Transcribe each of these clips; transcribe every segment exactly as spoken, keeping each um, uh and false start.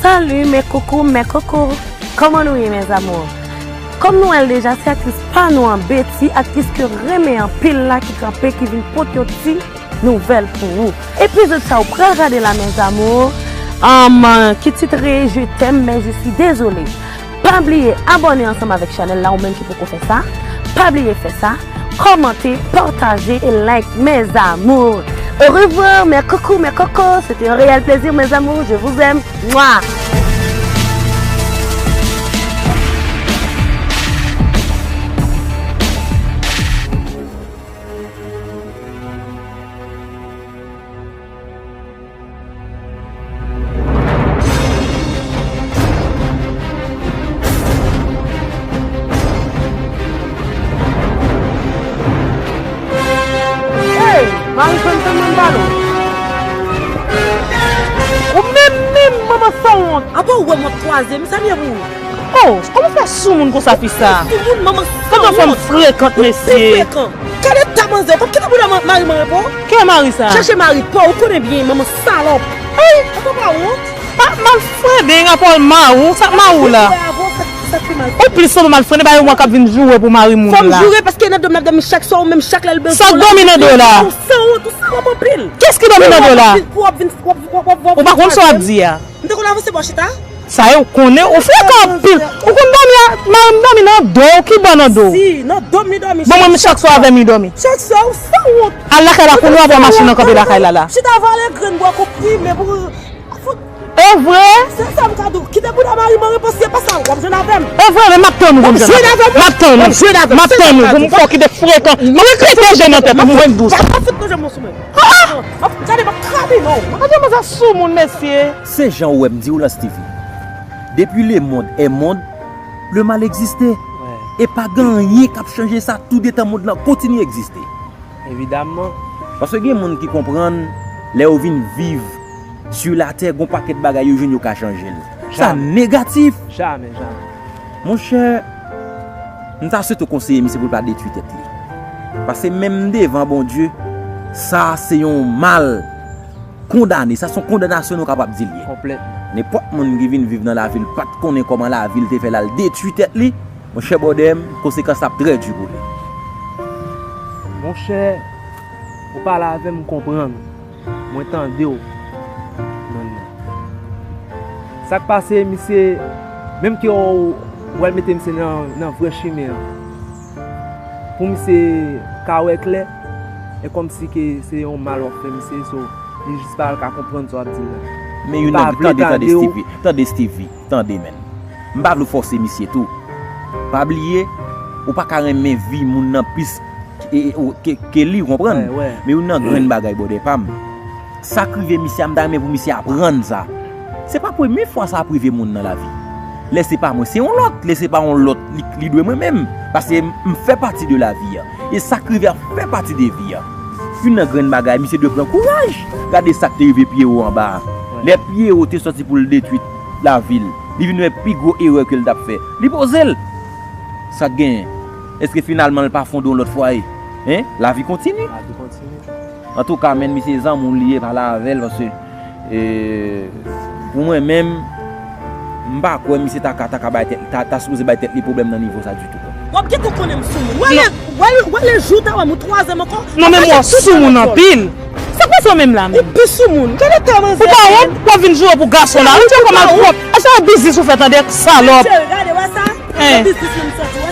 Salut mes coucous, mes coucous. Kòman nou ye, mes amours? Kòm nou wè l deja, se aktris pa nou an, Betty, aktris ke renmen anpil la, ki kanpe, ki vin pote yon ti nouvèl pou ou. Epizòd sa ou pral gade la, mes amours, um, ki titre Je t'aime, mais je suis désolé. Pa bliye abòne ansanm avèk chanèl la, ou menm ki poko fè sa. Pa bliye fè sa, kòmante, pataje e like, mes amours. Au revoir, mes coucous, mes cocos. C'était un réel plaisir, mes amours. Je vous aime. Mwa! Hey, Marie Jònn, tann mwen pale w. Ou menm menm, manman sanwont. Apa w wè m w ap kwaze m, sa m ye pou ou? Oh, kòman w fè soumoun konsa, fi sa? Soumoun, manman sanwont. Kòman fanm frekan, mesye? Ou frekan. Gade ta manzè, w p ap kite bouda ma-, mari m an repo? Ki mari sa? Chache mari pa w, ou konnen byen, manman salòp. Ay! Ou pa wont? Ah, malfrenden, rapò l mari w, sa k mari w la? Ou plis sanble malfrenden, ba yon mwa k ap vin joure pou mari moun la. Fò m joure paske nan dòmi l ap dòmi chak swa, ou menm chak lè l bezwen w. Sa k dòmi nan do la? Ou sanwont, ou sanwont anpil. Kiyès ki dòmi nan do la? Ou pa konn sa w ap di a. M te konn avanse bò chita. Sa yo konnen, ou frekan anpil. Ou konn dòmi a, mari m dòmi nan do w, ki bò nan do w? Si, nan dòmi, dòmi. Bon, mwen menm chak swa avè m li dòmi. Chak swa, ou sanwont. Al lakay la kounye a, w ap wè machin nan kanpe lakay la la. Chita vale grenn bwa konprime pou. E vre? Se sa m ka di w. Kite bouda mari m an repo, si se pa sa, w ap jwenn avè m. E vre, men m ap tann ou pou m jwenn avè w. M ap tann ou. M ap tann ou pou m fè w kite frekan. M ap rete je nan tèt ou, mwen dous. Pa fout nou je m sou mwen. Ah! M ap gade, m ap kraze non. Gade manzè soumoun, mesye. Se jan ou wè m di w la, Steevy. Depi le monde est monde, le mal existe. E pa gen anyen k ap chanje sa, toudetan mond lan kontinye egziste. Evidamman. Paske gen moun ki konprann, lè yo vin viv sou latè, gon pakèt bagay yo jwenn yo ka chanje l. Sa negatif. Jamè, jamè. Monchè, m ta swete w konseye misye pou l pa detwi tèt li. Paske menm devan Bondye, sa se yon mal kondane. Sa se yon kondanasyon nou kapab di l ye. Konplètman. Nenpòt moun ki vin viv nan lavi l pa t konnen kòman lavi l te fè l al detwi tèt li, monchè bòdè m, konsekans la ap trè di pou li. Monchè, ou pale avè m, m konprann. Mwen tande w. Non, non. Sa k pase, misye, menm ke w, w al mete misye nan, nan vrè chimen an. Pou misye ka wè klè, e kòmsi ke se yon mal w ap fè misye, so, li jis pa ka konprann sa w ap di l la. Men youn nan, tande, tande, Steevy, tande, Steevy, tande, menn. M pa vle w fòse misye tou. Pa bliye, ou pa ka renmen vi moun nan plis ke, ke, ke li, ou konprann? Men youn nan grenn bagay, bòdè pa m. Sa k rive misye a, m ta renmen pou misye aprann sa. Se pa premye fwa sa ap rive moun nan lavi. Lè se pa mwen, se yon lòt. Lè se pa yon lòt, li, li dwe mwen menm. Paske m, m fè pati de lavi a. E sa k rive a fè pati de vi a. Youn nan grenn bagay, misye dwe pran kouraj. Gade sa k te rive Pyero anba a. Lè Pyero te sòti pou l detwi lavi l, li vin wè pi gwo erè ke l t ap fè. Li poze l. Sa k genyen? Èske finalman l pa fonde yon lòt fwaye? Hein? Lavi kontinye. Lavi kontinye. Antouka, menn, misye zanmi w li ye, pale avè l, paske, e, pou mwen menm, m pa kwè misye ta ka, ta ka bay tèt, ta, ta sipoze bay tèt li pwoblèm nan nivo sa ditou. W ap gentan konnen m soumoun. W ale, w ale, w ale jou w ta wè m ou twazyèm ankò. Non, men mwen soumoun anpil. Sa k pase w menm la menm? Ou pi soumoun. Gade ta manzè. Ou pa wont, w ap vin joure pou gason la. Ou di ankò malpwòp. E se yon biznis ou fè tande, salòp. Gade, wè sa? Hein.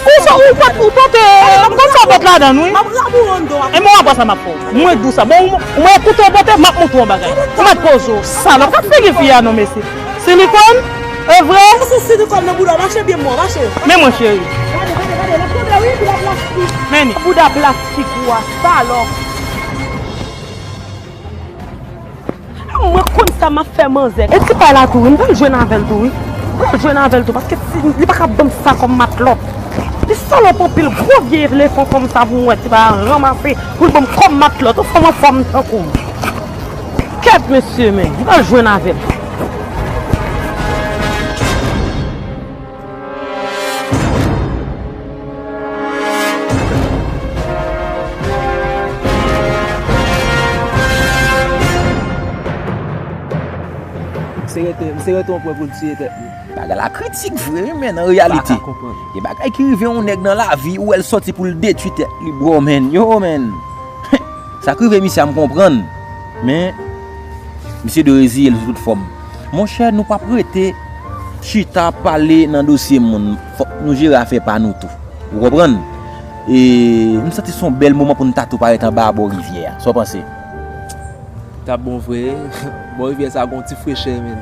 Ou sa, ou pot, ou pot, euh, m konn sa w pot ladan l, wi. M ap raboure anndan w. E mwen, w ap wè sa m ap fè w. Mwen di w sa. Bon, ou, ou mwen koute w pote, m ap montre w yon bagay. Ou mèt poze w, salòp. Gad figi fi a non, mesye. Silikòn, e vre? Sa se silikòn nan bouda w, mache byen mwen, mache. Men mwen, cheri. Gade, gade, gade, l ap tonbe, wi, bouda plastik. Men li. Bouda plastik ou a, salòp. Mwen konn sa m ap fè manzè. E ti pay la tou, wi, m pral jwenn avè l tou, wi. M pral jwenn avè l tou, paske si, li pa ka ban m sa kòm matlòt. Li salòp anpil, gwo vye elefan fanm sa pou m wè, ti pay la ranmase, pou l ban m kòm matlòt. Yon fanm anfòm tankou m. Kèt, mesye, men, m pral jwenn avè l. Se rete, se rete yon pwen pou l tiye tèt li. Bagay la kritik vre, wi, men nan reyalite. Pa ka konprann. Gen bagay ki rive yon nèg nan lavi, ou wè l sòti pou l detwi tèt li, bro, men. Yo, men. Sa k rive misye a, m konprann. Men, misye dwe reziye l sou tout fòm. Monchè, nou p ap rete chita ap pale nan dosye moun. Fòk nou jere afè pa nou tou. Ou konprann? E, m santi se yon bèl moman pou n ta tou parèt anba bò rivyè a. Sa w panse? T ap bon vre. Bò rivyè sa gon ti frechè, men.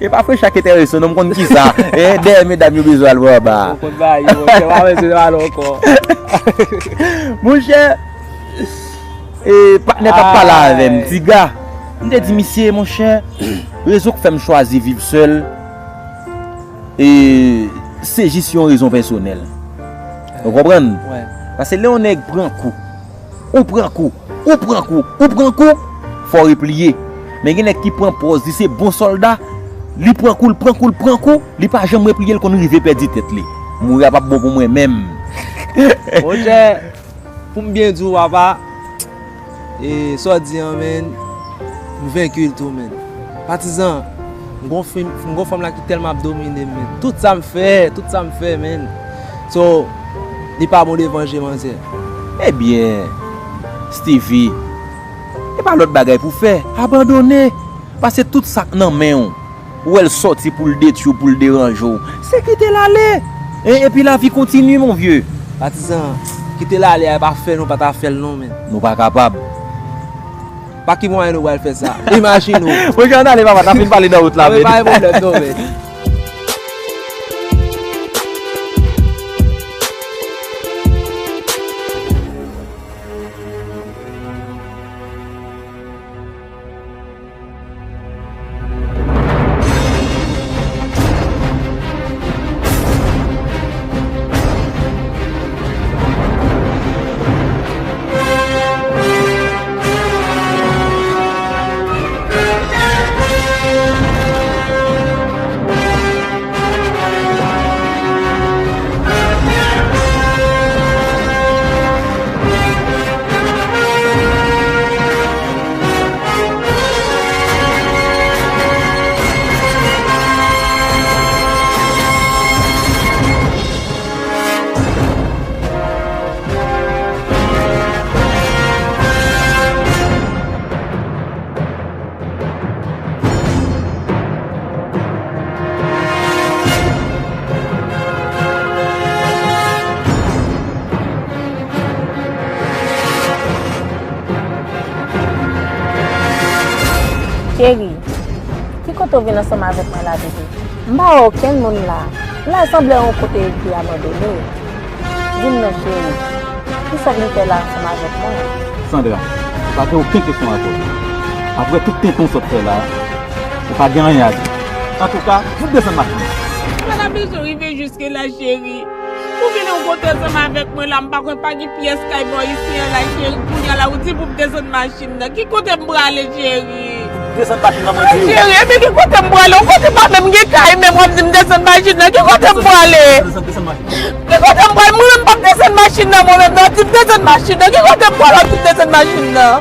E pa frechè ki enterese w, non, m konn kisa. E, dèyè medam yo bezwen al bò anba. Ou konn bagay yo, monchè, pa bezwen al ankò. Monchè, e, patnè t ap pale avè m, Tiga. M te di misye, monchè, rezon k fè m chwazi viv sèl, e, se jis yon rezon pèsonèl. Ou konprann? Paske lè yon nèg pran kou, ou pran kou, ou pran kou, ou pran kou, fò w repliye. Men gen nèg ki pran pòz li se bon sòlda, li pran kou, l pran kou, l pran kou, li pa janm repliye, l konn rive pèdi tèt li. Mouri a p ap bon pou mwen menm. Monchè, pou m byen di w, papa, e sa w di an, men, m venki l tou, men. Patizan, m gon fi-, m gon fanm la ki tèlman ap domine m, men. Tout sa m fè, tout sa m fè, men. So, li pa bon devan je manzè. Ebyen, Steevy, e pa lòt bagay pou fè, abandone. Paske tout sa k nan men w, ou wè l sòti pou l detwi w, pou l deranje w. Se kite l ale. E, epi lavi kontinye, mon vieux. Patizan, kite l ale a, e pa fè nou pa ta fè l non, men. Nou pa kapab. Pa ki mwayen nou pral fè sa? Imajine w. Monchè, ann ale, papa, n ap fin pale nan wout la, men. Pa gen pwoblèm, non, men. Cheri, ki kote w vin ansanm avèk mwen la, bebe? M pa wè okenn moun la. La sanble yon kote ki abandone. Di m non, cheri, kisa w vin fè la ansanm avèk mwen? Sandra, ou pa gen okenn kesyon a poze. Apre tout tenten w sot fè la, ou pa gen anyen a di. Antouka, fout desann machin nan. Sa ta bezwen rive jiske la, cheri? Ou vin yon kote ansanm avèk mwen la, m pa kwè pa gen pyès kay bò isi an la, cheri. Kounye a la, ou di pou m desann machin nan. Ki kote m prale, cheri? Desann machin nan, mwen di w. Cheri, epi ki kote m prale? Yon kote pa menm gen kay, menm w ap di m desann machin nan. Ki kote m prale? Desann, desann machin nan. Ki kote m prale? Mwen menm m p ap desann machin nan, mwen menm, non, di m desann machin nan. Ki kote m prale, w ap di m desann machin nan?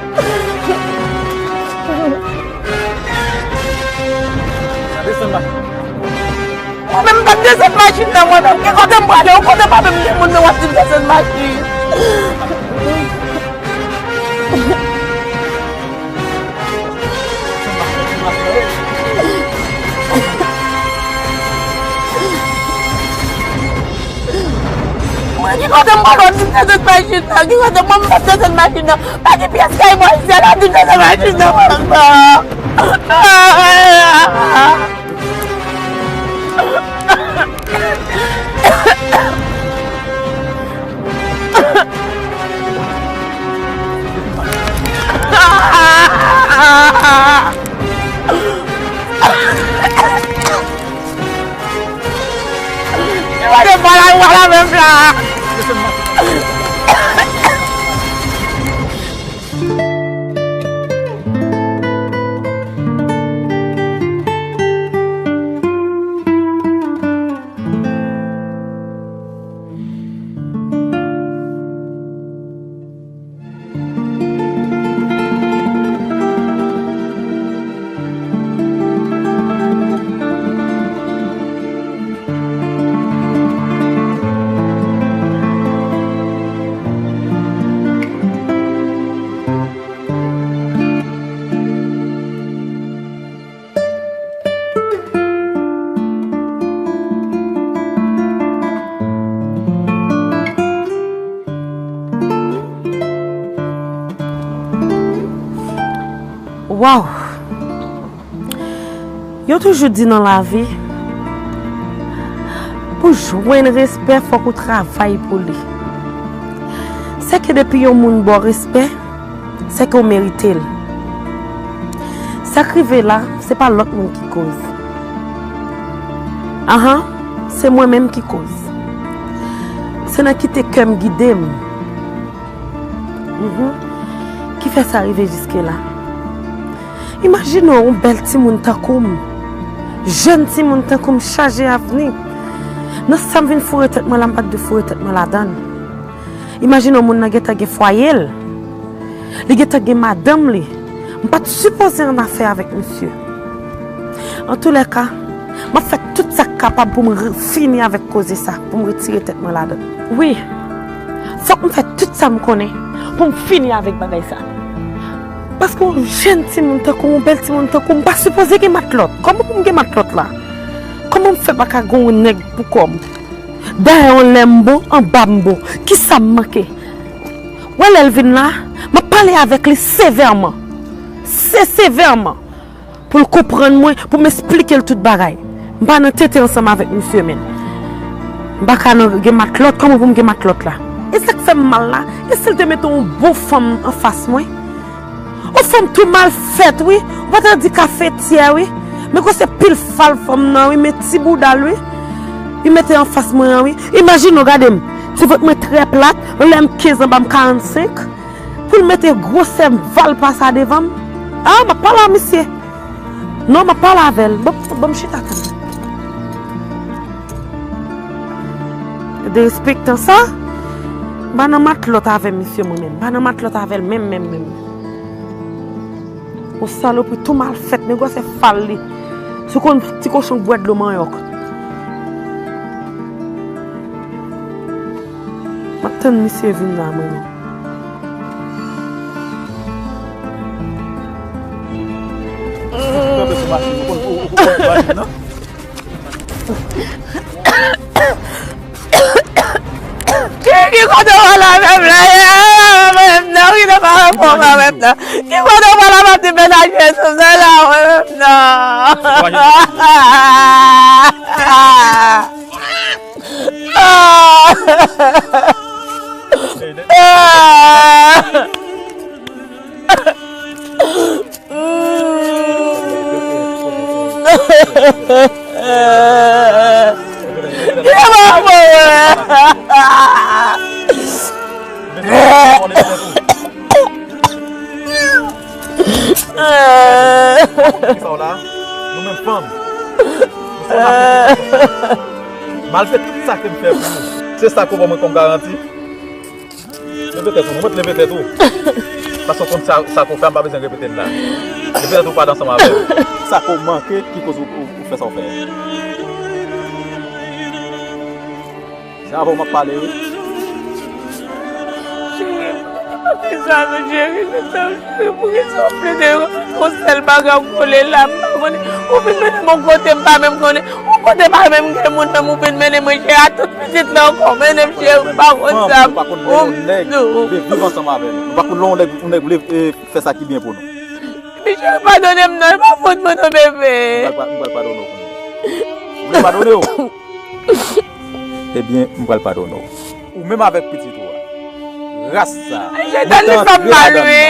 Desann machin nan. Mwen menm, m p ap desann machin nan, mwen menm. Ki kote m prale? Yon kote pa menm gen moun nan, w ap di m desann machin. Mwen, ki kote m prale, w ap di m desann machin nan? Ki kote mwen, m p ap desann machin nan? Pa gen pyès kay bò isi a, w ap di m desann machin nan, mwen menm. Yo pa gen bal a, yo pa la menm la. Waw! Yo toujou di nan lavi, pou jwenn respè, fòk ou travay pou li. Sèke depi yon moun ba w respè, sèke w merite l. Sa k rive la, se pa lòt moun ki koz. Ahan, se mwen menm ki koz. Se nan kite kè m gide m. Mhm. Ki fè sa rive jiske la. Imajine w, yon bèl timoun tankou m, jèn timoun tankou m, chaje avni. Nan sa m vin foure tèt mwen la, m pa t dwe foure tèt mwen ladan l. Imajine w, moun nan gentan gen fwaye l, li gentan gen madanm li. M pa t sipoze annafè avèk misye. Antoulèka, m ap fè tout sa k kapab pou m re- fini avèk koze sa, pou m retire tèt mwen ladan l. Wi, fòk m fè tout sa m konnen pou m fini avèk bagay sa. Paske yon jèn timoun tankou m, yon bèl timoun tankou m, m pa sipoze gen matlòt. Kòman pou m gen matlòt la? Kòman m fè pa ka gen yon nèg pou kò m? Dayè, yon lè m bon, anba m bon. Kisa m manke? Wè, lè l vin la, m ap pale avèk li sevèman. Se sevèman. Pou l konprann mwen, pou m esplike l tout bagay. M pa nan tete ansanm avèk misye menm. M pa ka nan gen matlòt, kòman pou m gen matlòt la? E sa k fè m mal la, e si l te mete yon bon fanm anfas mwen? Yon fanm tou mal fèt, wi. Ou pa ta di kafetyè, wi. Men gwosè pil fal fanm nan, wi. Men ti bouda l, wi. Li mete anfas mwen an, wi. Imajine w, gade m. Ti vant mwen trè plat, lè m kenz anba m karannsenk. Pou l mete gwosè valpa sa devan m. Ah, m ap pale a misye. Non, m ap pale avè l. Ban, ban m chita tande. Derespektan sa, m pa nan matlòt avè misye mwen menm. M pa nan matlòt avè l menm, menm, menm. Yon salopri tou mal fèt, men gwosè fal li. Si w konn ti kochon k bwè dlo manyòk. M ap tann misye vin la, mwen menm. Kanpe sou machin, ou konn, ou, ou konn machin nan? Ki, ki kote w al avè m la? Avè m nan, ki te pa reponn avè m nan. Ki kote w al avè m ti menaj Jezi sa la, avè m nan? Ah! Ah! Ah! Sa w la, nou menm fanm. Malgre tout sa ke m fè pou ou, se sa ke w ban mwen kòm garanti. Leve tèt ou, nou mèt leve tèt ou. Paske w konn sa, sa ke w fè a, m pa bezwen repete l la. Leve tèt ou, pale ansanm avè m. Sa ke w manke ki koz ou, ou, ou fè sa w fè a. Se avè w m ap pale, wi. Cheri, poukisa nou cheri, se sa, cheri, poukisa w plede yon sèl bagay w kole la, m pa konnen. Ou vin mennen m yon kote m pa menm konnen. Yon kote pa menm gen moun nan, ou vin mennen mwen cheri, a tout pitit la ankò, mennen m cheri, m pa konn sa. Ou pa konn lè yon nèg vle viv ansanm avè nou. Nou pa konn lè yon nèg, yon nèg vle, eh, fè sa ki byen pou nou. Michel, padone m non, e pa fòt mwen non, bebe. M pral pa-, m pral padone w kounye a. Ou vle padone w? Ebyen, m pral padone w. Ou menm avèk pitit ou a. Ras sa a. Ay, Seytan, li fè m mal, wi.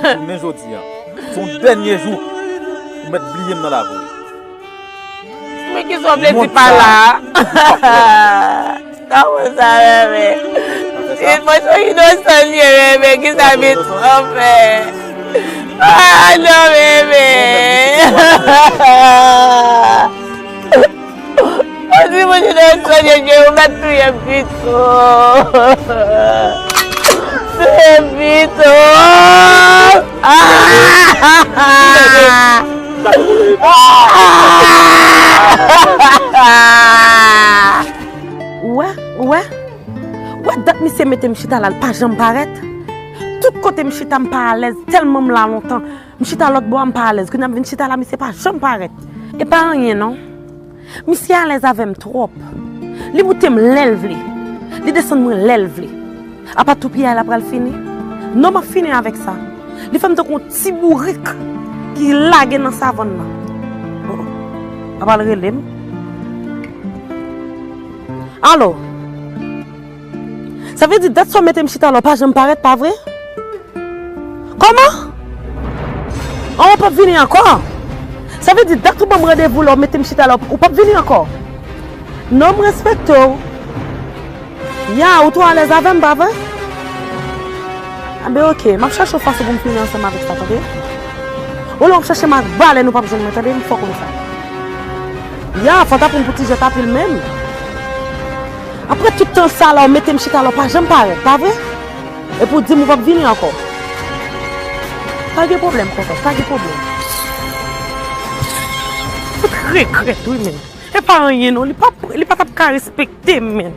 Jounen jodi a, se yon dènye jou. Ou mèt bliye m nan lavi w. Men kisa w vle di pa la a? Kòman sa, bebe? Mwen se inosan m ye, bebe. Kisa pitit mwen fè? Ah, non, bebe. Ou di mwen inosan m ye, ou mèt touye m pito. Touye m pito. Ah! Ou wè, ou wè, ou wè dat misye mete m chita la, l pa janm parèt. Tout kote m chita, m pa alèz, tèlman m la lontan. M chita lòt bò a, m pa alèz. Kounye a m vin chita la, misye pa janm parèt. E pa anyen non. Misye alèz avè m twòp. Li moute m lè l vle. Li desann mwen lè l vle. Apa toupiyay la pral fini? Non, m ap fini avèk sa. Li fè m tankou yon ti bourik ki lage nan savann nan. Oh, oh. Apa l rele m? Alo? Sa vle di dat sa w mete m chita la, w pa janm parèt, pa vre? Kòman? An, w p ap vini ankò? Sa vle di dat ou ban m randevou la, w mete m chita la, w p ap vini ankò? Non, m respekte w. Ya, ou twò alèz avè m, pa vre? Anben, oke, m ap chache yon fason pou m fini ansanm avèk sa, tande? Olye w ap chache m ak balèn, ou p ap jwenn mwen, tande? M fè w konn sa. Ya, fò w ta pran m pou ti jèt apil menm. Apre tout tan sa la, w mete m chita la, w pa janm parèt, pa vre? Epi w di m ou p ap vini ankò. Pa gen pwoblèm, tonton, pa gen pwoblèm. Fout regrèt, wi, men. E pa anyen, non, li pa, li pa t ap ka respekte m, men.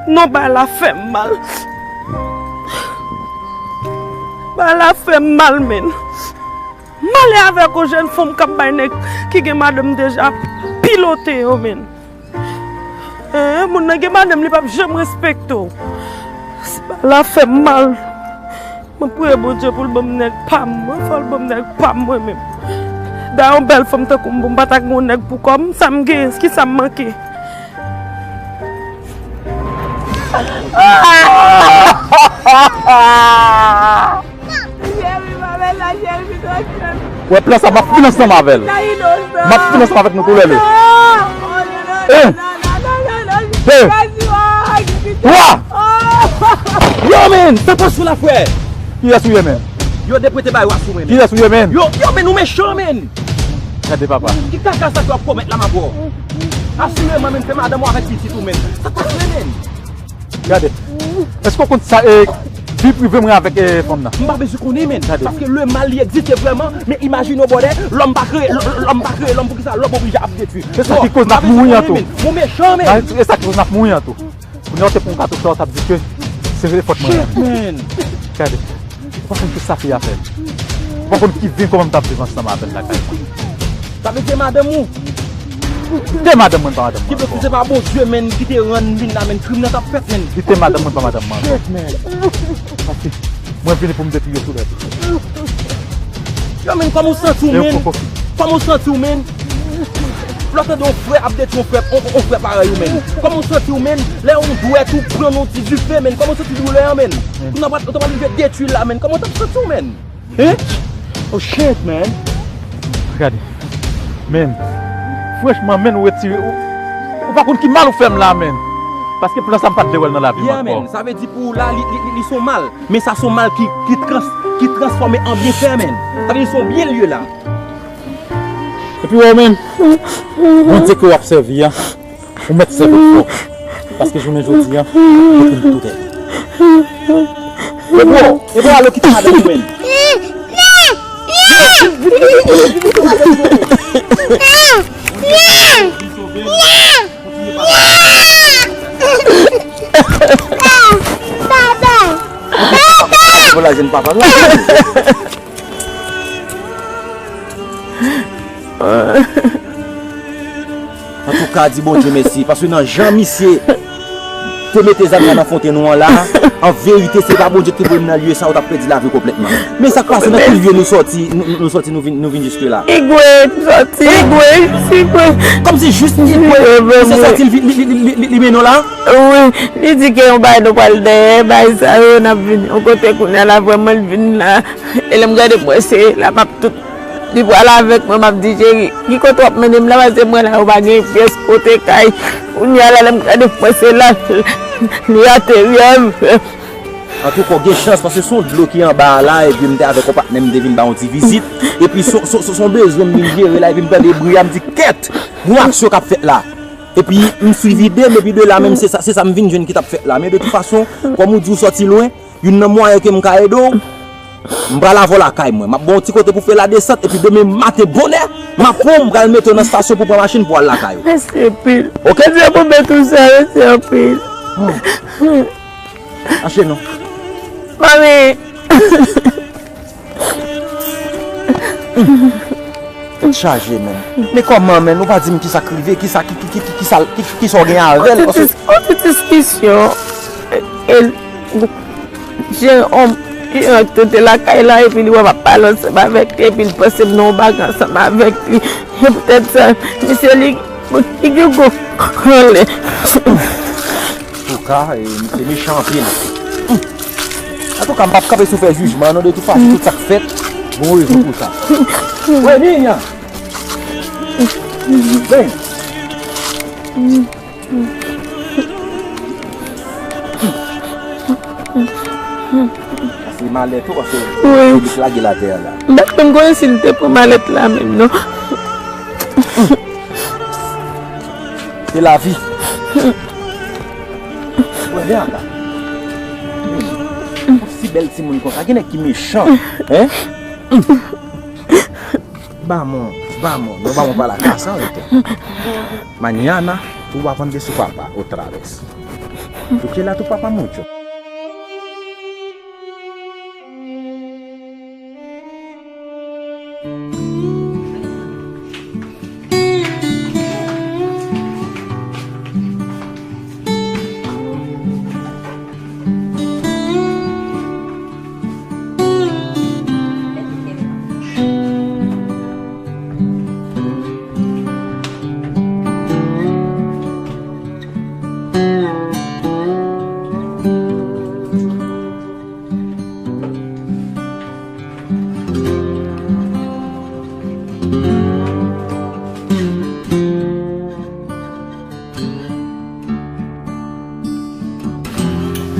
Non, bagay la fè m mal. Bagay la fè m mal, men. M ale avèk yon jèn fanm k ap bay nèg ki gen madanm deja pilote yo, men. Eh, moun nan gen madanm, li p ap janm respekte w. Bagay la fè m mal. Mwen priye Bondye pou l ban m nèg pa m. Mwen fò l ban m nèg pa m mwen menm. Da yon bèl fanm tankou m, pou m pa ta gen yon nèg pou kò m, sa m genyen, ki sa m manke? Wè plan sa, m ap fin ansanm avè l. M ap fin ansanm avèk nou toulè de. En, de, twa. Yo, men, sa pase la, frè? Kiyès ou ye, men? Yo deprete bay wa sou mwen, men. Kiyès ou ye, men? Yo, yo, men, nou mechan, men. Gade, papa. Ki kaka sa ke w ap komèt la, m ap wè w. Asireman, men, se madanm ou avèk pitit ou, men. Sa pase, men? Gade. Èske w konn sa, e, vi prive mwen avèk, e, fanm nan? M pa bezwen konnen, men. Gade. Paske le mal, li egziste vrèman, men imajine w, brother, lòm pa kreye, lò-, lòm pa kreye lòm, poukisa lòm oblije ap detwi? Se sa ki koz n ap mouri an tou. Ou mechan, men. E sa ki koz n ap mouri an tou. Kounye a w te pran yon gato sa, w t ap di ke se fòt mwen an. Shit, man. Gade. Ou pa konn ki sa fi a fè m. Ou pa konn ki vi kòman m t ap viv ansanm avè l lakay mwen. Sa vle di madanm ou? Kite madanm mwen pa madanm mwen ankò. Ki se pa Bondye, men, ki te rann vin la, men, krim nan t ap fèt, men. Kite madanm mwen pa madanm mwen ankò. Shit, man. Paske mwen vini pou m detwi yo tou lè. Yo, men, kòman w santi w, men? Kòman w santi w, men? Lè w tande yon frè ap detwi yon frè, yon, yon frè parèy ou, men. Kòman w santi w, men? Lè yon dwèt ou pran nan yon ti dife, men. Kòman w santi doulè an, men? Ou nan pral, ou ta pral rive detwi l la, men. Kòman w t ap santi w, men? Hein? Oh shit, man. Gade. Men. Franchman, men, ou retire, ou, ou pa konn ki mal ou fè m la, men. Paske plan sa m pa t vle wè l nan lavi m ankò. Yeah, man. Sa vle di pou ou la, li, li, li, li se yon mal. Men sa se yon mal ki, ki trans-, ki transfòme an byenfè, men. Sa vle di se yon byen l ye la. Epi w wè w menm, Bondye ke w ap sèvi a, ou mèt sèvi l fò. Paske jounen jodi a, ou konn tout èd. Ebro, Ebro, alo kite madanm ou menm. Ebro la jwenn papa l. Antouka, di Bondye mèsi, paske nan jan misye te mete zam nan nan fonten nou an la, an verite, se pa Bondye ki te voye m nan lye sa, ou t ap pèdi lavi w konplètman. Men sa k pase, nan ki lye nou sòti, nou, nou sòti, nou vin, nou vin jiske la? Igwe, m sòti Igwe, jis Igwe. Kòmsi jis Igwe, se sòti li, li, li mennen w la? Wi, li di ke yon bagay nou pral dèyè, bagay sa yo, n ap vin yon kote kounye a la, vrèman, l vin la. E lè m gade, m wè se la m ap tout. Li pral avèk mwen, m ap di, cheri, ki kote w ap mennen m la, paske mwen la, yo pa gen pyès kote kay. Kounye a la, lè m gade, m wè se la, li ateri avè m. Antouka, w gen chans, paske se yon dlo ki anba a la, epi m te avèk yon patnè m, m te vin ba yon ti vizit. Epi se, se, se, se yon bezwen m vin jere la, epi m tande bri a, m di, kèt! Gon aksyon k ap fèt la. Epi m swiv ide m, epi de la menm, se sa, se sa m vin jwenn ki t ap fèt la. Men de tout fason, kòm ou di w sòti lwen, youn nan mwayen ke m ka ede w, m pral avè w lakay mwen. M ap ba w yon ti kote pou fè ladesant, epi demen maten bonè, m ap pran w, m pral mete w nan estasyon pou pran machin pou w al lakay ou. Mèsi anpil. Oke? Bondye pou mete w sa, mèsi anpil. Achte non. Mami. Tèt chaje, men. Men kòman, men? Ou pa di m kisa k rive, kisa, ki, ki, ki, ki, kisa, ki, ki, kisa w gen avè l, paske yon ti dis-, yon ti diskisyon, e, jen, on, Ki ant te lakay la, epi li wè m ap pale ansanm avèk li, epi li panse m nan yon bagay ansanm avèk li. E poutèt sa, misye li, li gen gwo anlè. Antouka, e, misye mechan anpil. Antouka, m p ap kanpe sou fè jijman, non, de tout fason, tout sa k fèt, gon rezon pou sa. Wè, Ninya! Ben! Se malèt ou, paske wi. Li lage l atè a la. M pa t menm konnen si l te pran malèt la menm, non. Se lavi. Wè, vin la. Yon si bèl timoun konsa, gen nèg ki mechan, hein? Ba mwen, ba mwen, non, ba mwen pale ak Kasan, rete. Mañana, tú vas a aprender su papá otra vez. Tú quieres a tu papá mucho.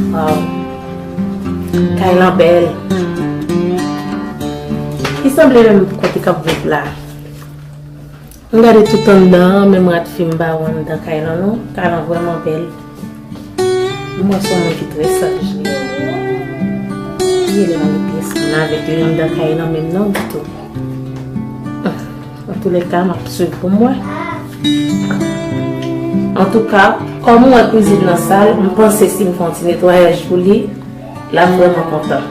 Waw. Kay lan bèl. Li sanble menm kote k ap vèt la. M gade tout anndan an, menm rad fi m pa wè anndan kay lan non. Kay lan vrèman bèl. M wè se yon moun ki trè saj li ye. Li rele nan pyès moun avèk li anndan kay lan menm non ditou. Antoulèka, m ap swiv pou m wè. Antouka, kòm m wè kwizin nan sal, m panse si m fè yon ti netwayaj pou li, l ap vrèman kontan.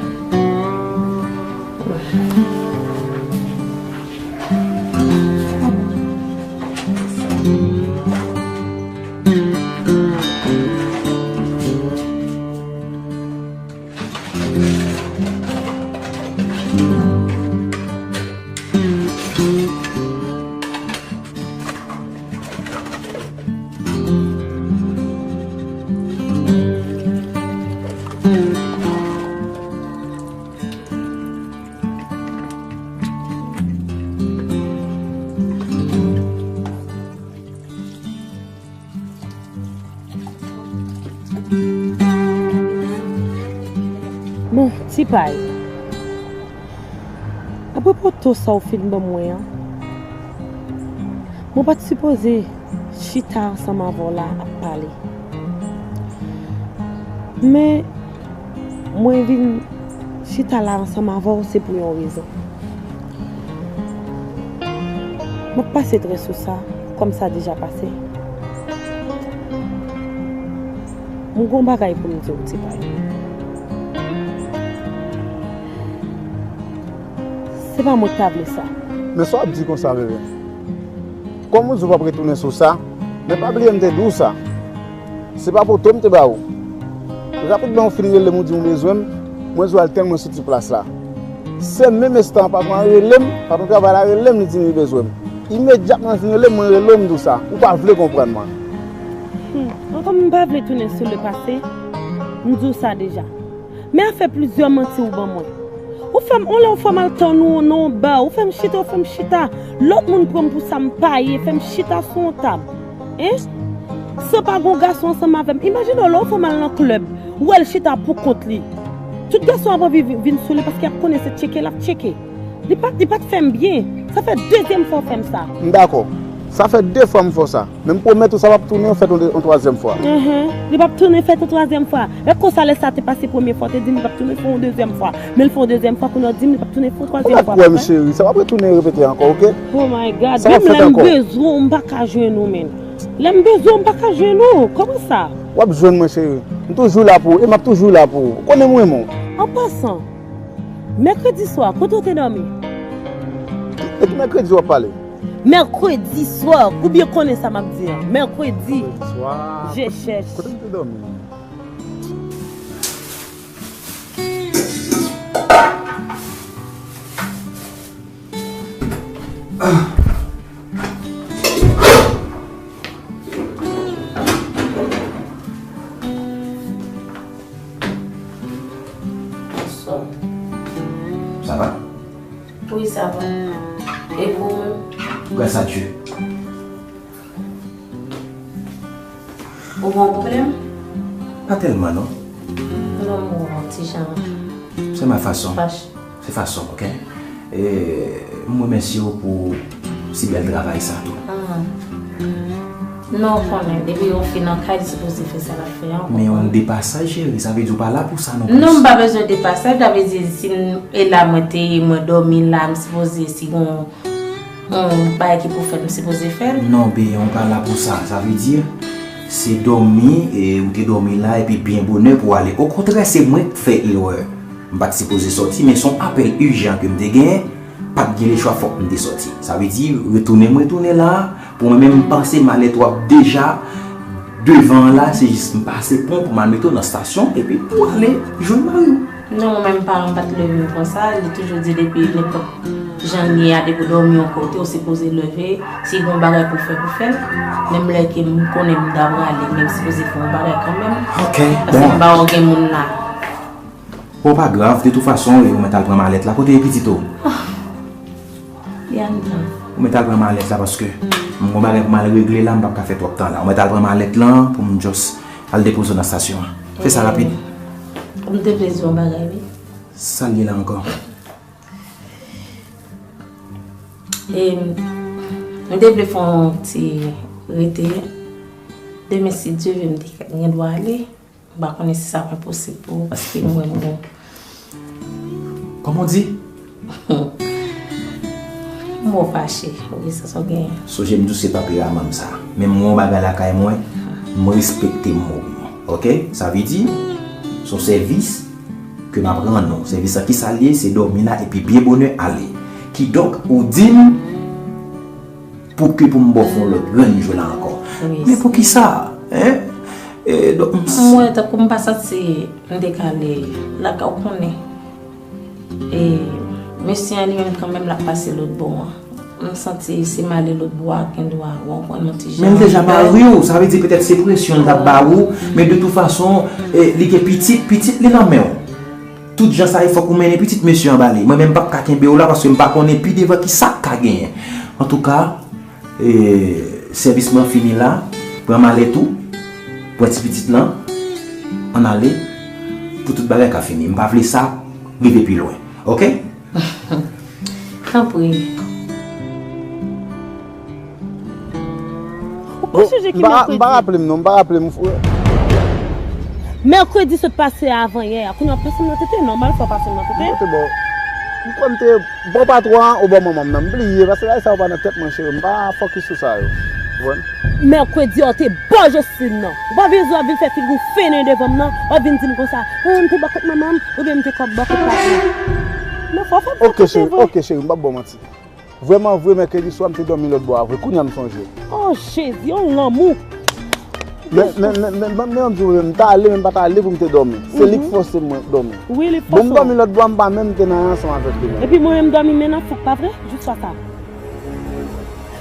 Bon, ti pay. Apwopo to sa w fin ban mwen an, mwen pa t sipoze chita ansanm avè w la ap pale. Men, mwen vin chita la ansanm avè w, se pou yon rezon. M ap pase trè sou sa, kòm sa deja pase. M gon bagay pou m di w, ti pay. Se pa mwen k ta vle sa. Men sa w ap di konsa, Veve? Kòm ou di w p ap retounen sou sa, men pa bliye m te di w sa. Se pa poto m te ba ou. Rapidman ou fin rele m, ou di w bezwen m, mwen di w al tann mwen sou ti plas la. Se menm enstan an patwon an rele m, patwon travay la rele m, li di m li bezwen m. Imedyatman l fin rele m, mwen rele w, m di w sa. Ou pa vle konprann mwen. Hmm, ankò m pa vle tounen sou le pase, m di w sa deja. Men afè plizyè manti ou ban mwen. Ou fè m, on lè ou fè m al tann ou nan yon ba, ou fè m chita, ou fè m chita. Lòt moun pran m pou sa m pa ye, fè m chita sou yon tab. Hein? San pa gon gason ansanm avè m. Imajine w, lè ou fè m al nan klèb, ou wè l chita pou kont li. Tout gason ap anvi vi-, vin sou li paske y ap konnen se tcheke l ap tcheke. Li pa, li pa t fè m byen. Sa fè dezyèm fwa w fè m sa. M dakò. Sa fè de fwa m fè w sa. Men m pwomèt ou sa p ap tounen fèt yon de-, yon twazyèm fwa. Enhen. Li p ap tounen fèt yon twazyèm fwa. E konsa lè sa te pase premye fwa, w te di m li p ap tounen fè yon dezyèm fwa. Men l fè yon dezyèm fwa, kounye a w di m li p ap tounen fè yon twazyèm fwa. Ou pa kwè m, cheri. Sa p ap retounen repete ankò, oke? Oh my God. Menm lè m bezwen w, m pa ka jwenn ou, menn. Lè m bezwen w, m pa ka jwenn ou. Kòman sa? W ap jwenn mwen, cheri. M toujou la pou ou e m ap toujou la pou ou. Ou konnen m renmen w. An pasan, mèkredi swa, kote w te dòmi? E ki mèkredi w ap pale? Mèkredi swa, ou byen konnen sa m ap di an. Mèkredi. Swa. Je chèch. Kote m te dòmi? Ça va? Wi, sa va. E pou ou menm? Grâce à Dieu. Ou gen yon pwoblèm? Pa tèlman, non. Non, m wè w ti jan. C'est ma façon. Fache. Se fason, oke? E, m remèsye w pou si bèl travay sa tou. Ah. Non, w konnen, depi yon fi nan kay, li sipoze fè sa l ap fè an, w konprann? Men yon depasaj, cheri, sa vle di w pa la pou sa non plis. Non, m pa bezwen depasaj, sa vle di, si m, e la mwen te ye, mwen dòmi la, m sipoze, si gon yon bagay ki pou fèt, m sipoze fè l. Non, byen, ou pa la pou sa. Sa vle di, se dòmi, e ou te dòmi la, epi byen bonè pou w ale. Okontrè, se mwen k fè erè. M pa t sipoze sòti, men se yon apèl ijan ke m te genyen. Pa t gen lechwa, fòk m te sòti. Sa vle di, retounen m retounen la, pou mwen menm, m panse malèt w ap deja devan an la, se jis m pase pon pou m al mete w nan estasyon, epi pou w ale jwenn mari w. Non, mwen menm paran m pa t leve m konsa, li toujou di depi nenpòt jan l ye a, depi w dòmi yon kote, w sipoze leve, si gen yon bagay pou fè, pou fè l. Menm lè ke m konnen m ta prale, men m sipoze fè yon bagay kanmenm. Ok, paske bon. M pa wè w gen moun la. Bon, pa grav, de tout fason, ou mèt al pran malèt la. Kote pitit ou? Li anndan. Ou mèt al pran malèt la paske m gon bagay pou m al regle la, m p ap ka fè twòp tan la. Ou mèt al pran malèt lan pou m just al depoze w nan estasyon an. Fè sa rapid. M te vle di yon bagay, wi. Sa l ye la ankò? E, m te vle fè yon ti rete. Demen, si Dye vle, m te gen dwa ale. M pa konnen si sa pral posib pou ou, paske m wè m gon. Kòman w di? M wè w fache, ou gen sa sa w genyen. Sonje m di w se tanperaman m sa. Men m wè yon bagay lakay mwen, m respekte mo m. Ok? Sa vle di, se yon sèvis ke m ap rann ou. Sèvis lan ki sa l ye? Se dòmi la epi byen bonè ale. Kidonk, ou di m, pou ke pou m ba w fè yon lòt grenn jwe la ankò. Wi. Men poukisa? Hein? E, donk, m s- M wè tankou m pa santi m te ka ale lakay, ou konnen. E, mesye an li menm kanmenm l ap pase lòt bò an. M santi si m ale lòt bò a, gen dwa, ou konprann, yon ti jan. Men l deja mari w, sa vle di petèt se presyon l t ap ba ou, men de tout fason, e, li gen pitit, pitit li nan men w. Tout jan sa ye, fòk ou mennen pitit mesye an ba li. Mwen menm m p ap ka kenbe w la paske m pa konnen pi devan ki sa k ka genyen. Antouka, e, sèvis mwen fini la. Pran malèt ou, pran ti pitit lan, ann ale, pou tout bagay ka fini. M pa vle sa rive pi lwen. Ok? Tanpri. Ou pa sonje ki mèkredi? M pa raple m non, m pa raple m. Mèkredi sot pase a, avan yè a. Kounye a w pase m nan tete, nòmal fò w pase m nan tete. Mwen te bò. M kwè m te bò patwon an, ou bò manman m nan. M bliye, paske bagay sa yo pa nan tèt mwen, cheri. M pa fokis sou sa yo. Ou konprann? Mèkredi a w te bò Jocelyn nan. Ou pa vin di w ap vin fè figi w fennen devan m nan. W ap vin di m konsa, ah, m te bò kot manman m, oubyen m te kòb bò kot patwon. Men fò w fè m fè tout se vre. Ok, cheri, m p ap ba w manti. Vrèman vre, mèkredi swa, m te dòmi lòt bò a vre. Kounye a m sonje. Oh, Jezi, yon lanmou! Men, men, men, men, men, men, m di w, m ta ale, men m pa ta ale pou m te dòmi. Se li k fòse mwen dòmi. Wi, li fòse w. Bon, m dòmi lòt bò a, m pa menm te nan ansanm avèk li menm. Epi mwen menm m dòmi men nan fouk, pa vre? Jis sa.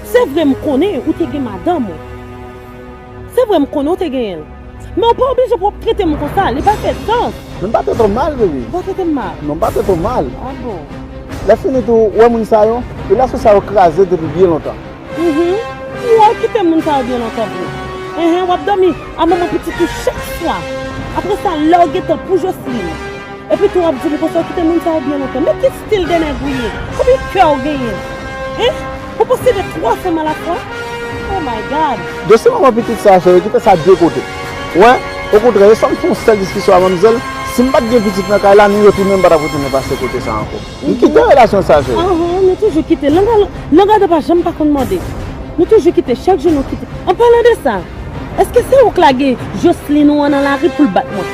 Se vre, m konnen ou te gen madanm ou. Se vre, m konnen w te genyen l. Men w pa oblije pou w ap trete m konsa, li pa fè sans. Men m pa trete w mal, baby. Ou pa trete m mal? Non, m pa trete w mal. Ah bon? Lè fini tou, ou wè moun sa yo, relasyon sa yo kraze depi byen lontan. Mhm. Ou wè, kite moun sa yo byen lontan vre. Enhen, w ap dòmi a manman pitit ou chak swa. Apre sa, lè w gen tan pou Jocelyn. Epi tou w ap di m konsa w kite moun sa yo byen lontan. Men ki stil de nèg ou ye? Konbyen kè w genyen? Hein? Ou posede twa fanm alafwa? Oh my God! Dosye manman pitit sa, cheri, kite sa de kote. Wè, okontrè, e sa m fè yon sèl diskisyon a manmzèl, si m pa t gen pitit nan kay la, nou retounen, m pa t ap retounen pase kote sa ankò. M kite relasyon sa, cheri. Ahan, nou toujou kite. Langa, langa de pa janm pa konn mande. Nou toujou kite, chak jou nou kite. An palan de sa, èske se ou k lage Jocelyn ou an nan lari pou l bat mwen?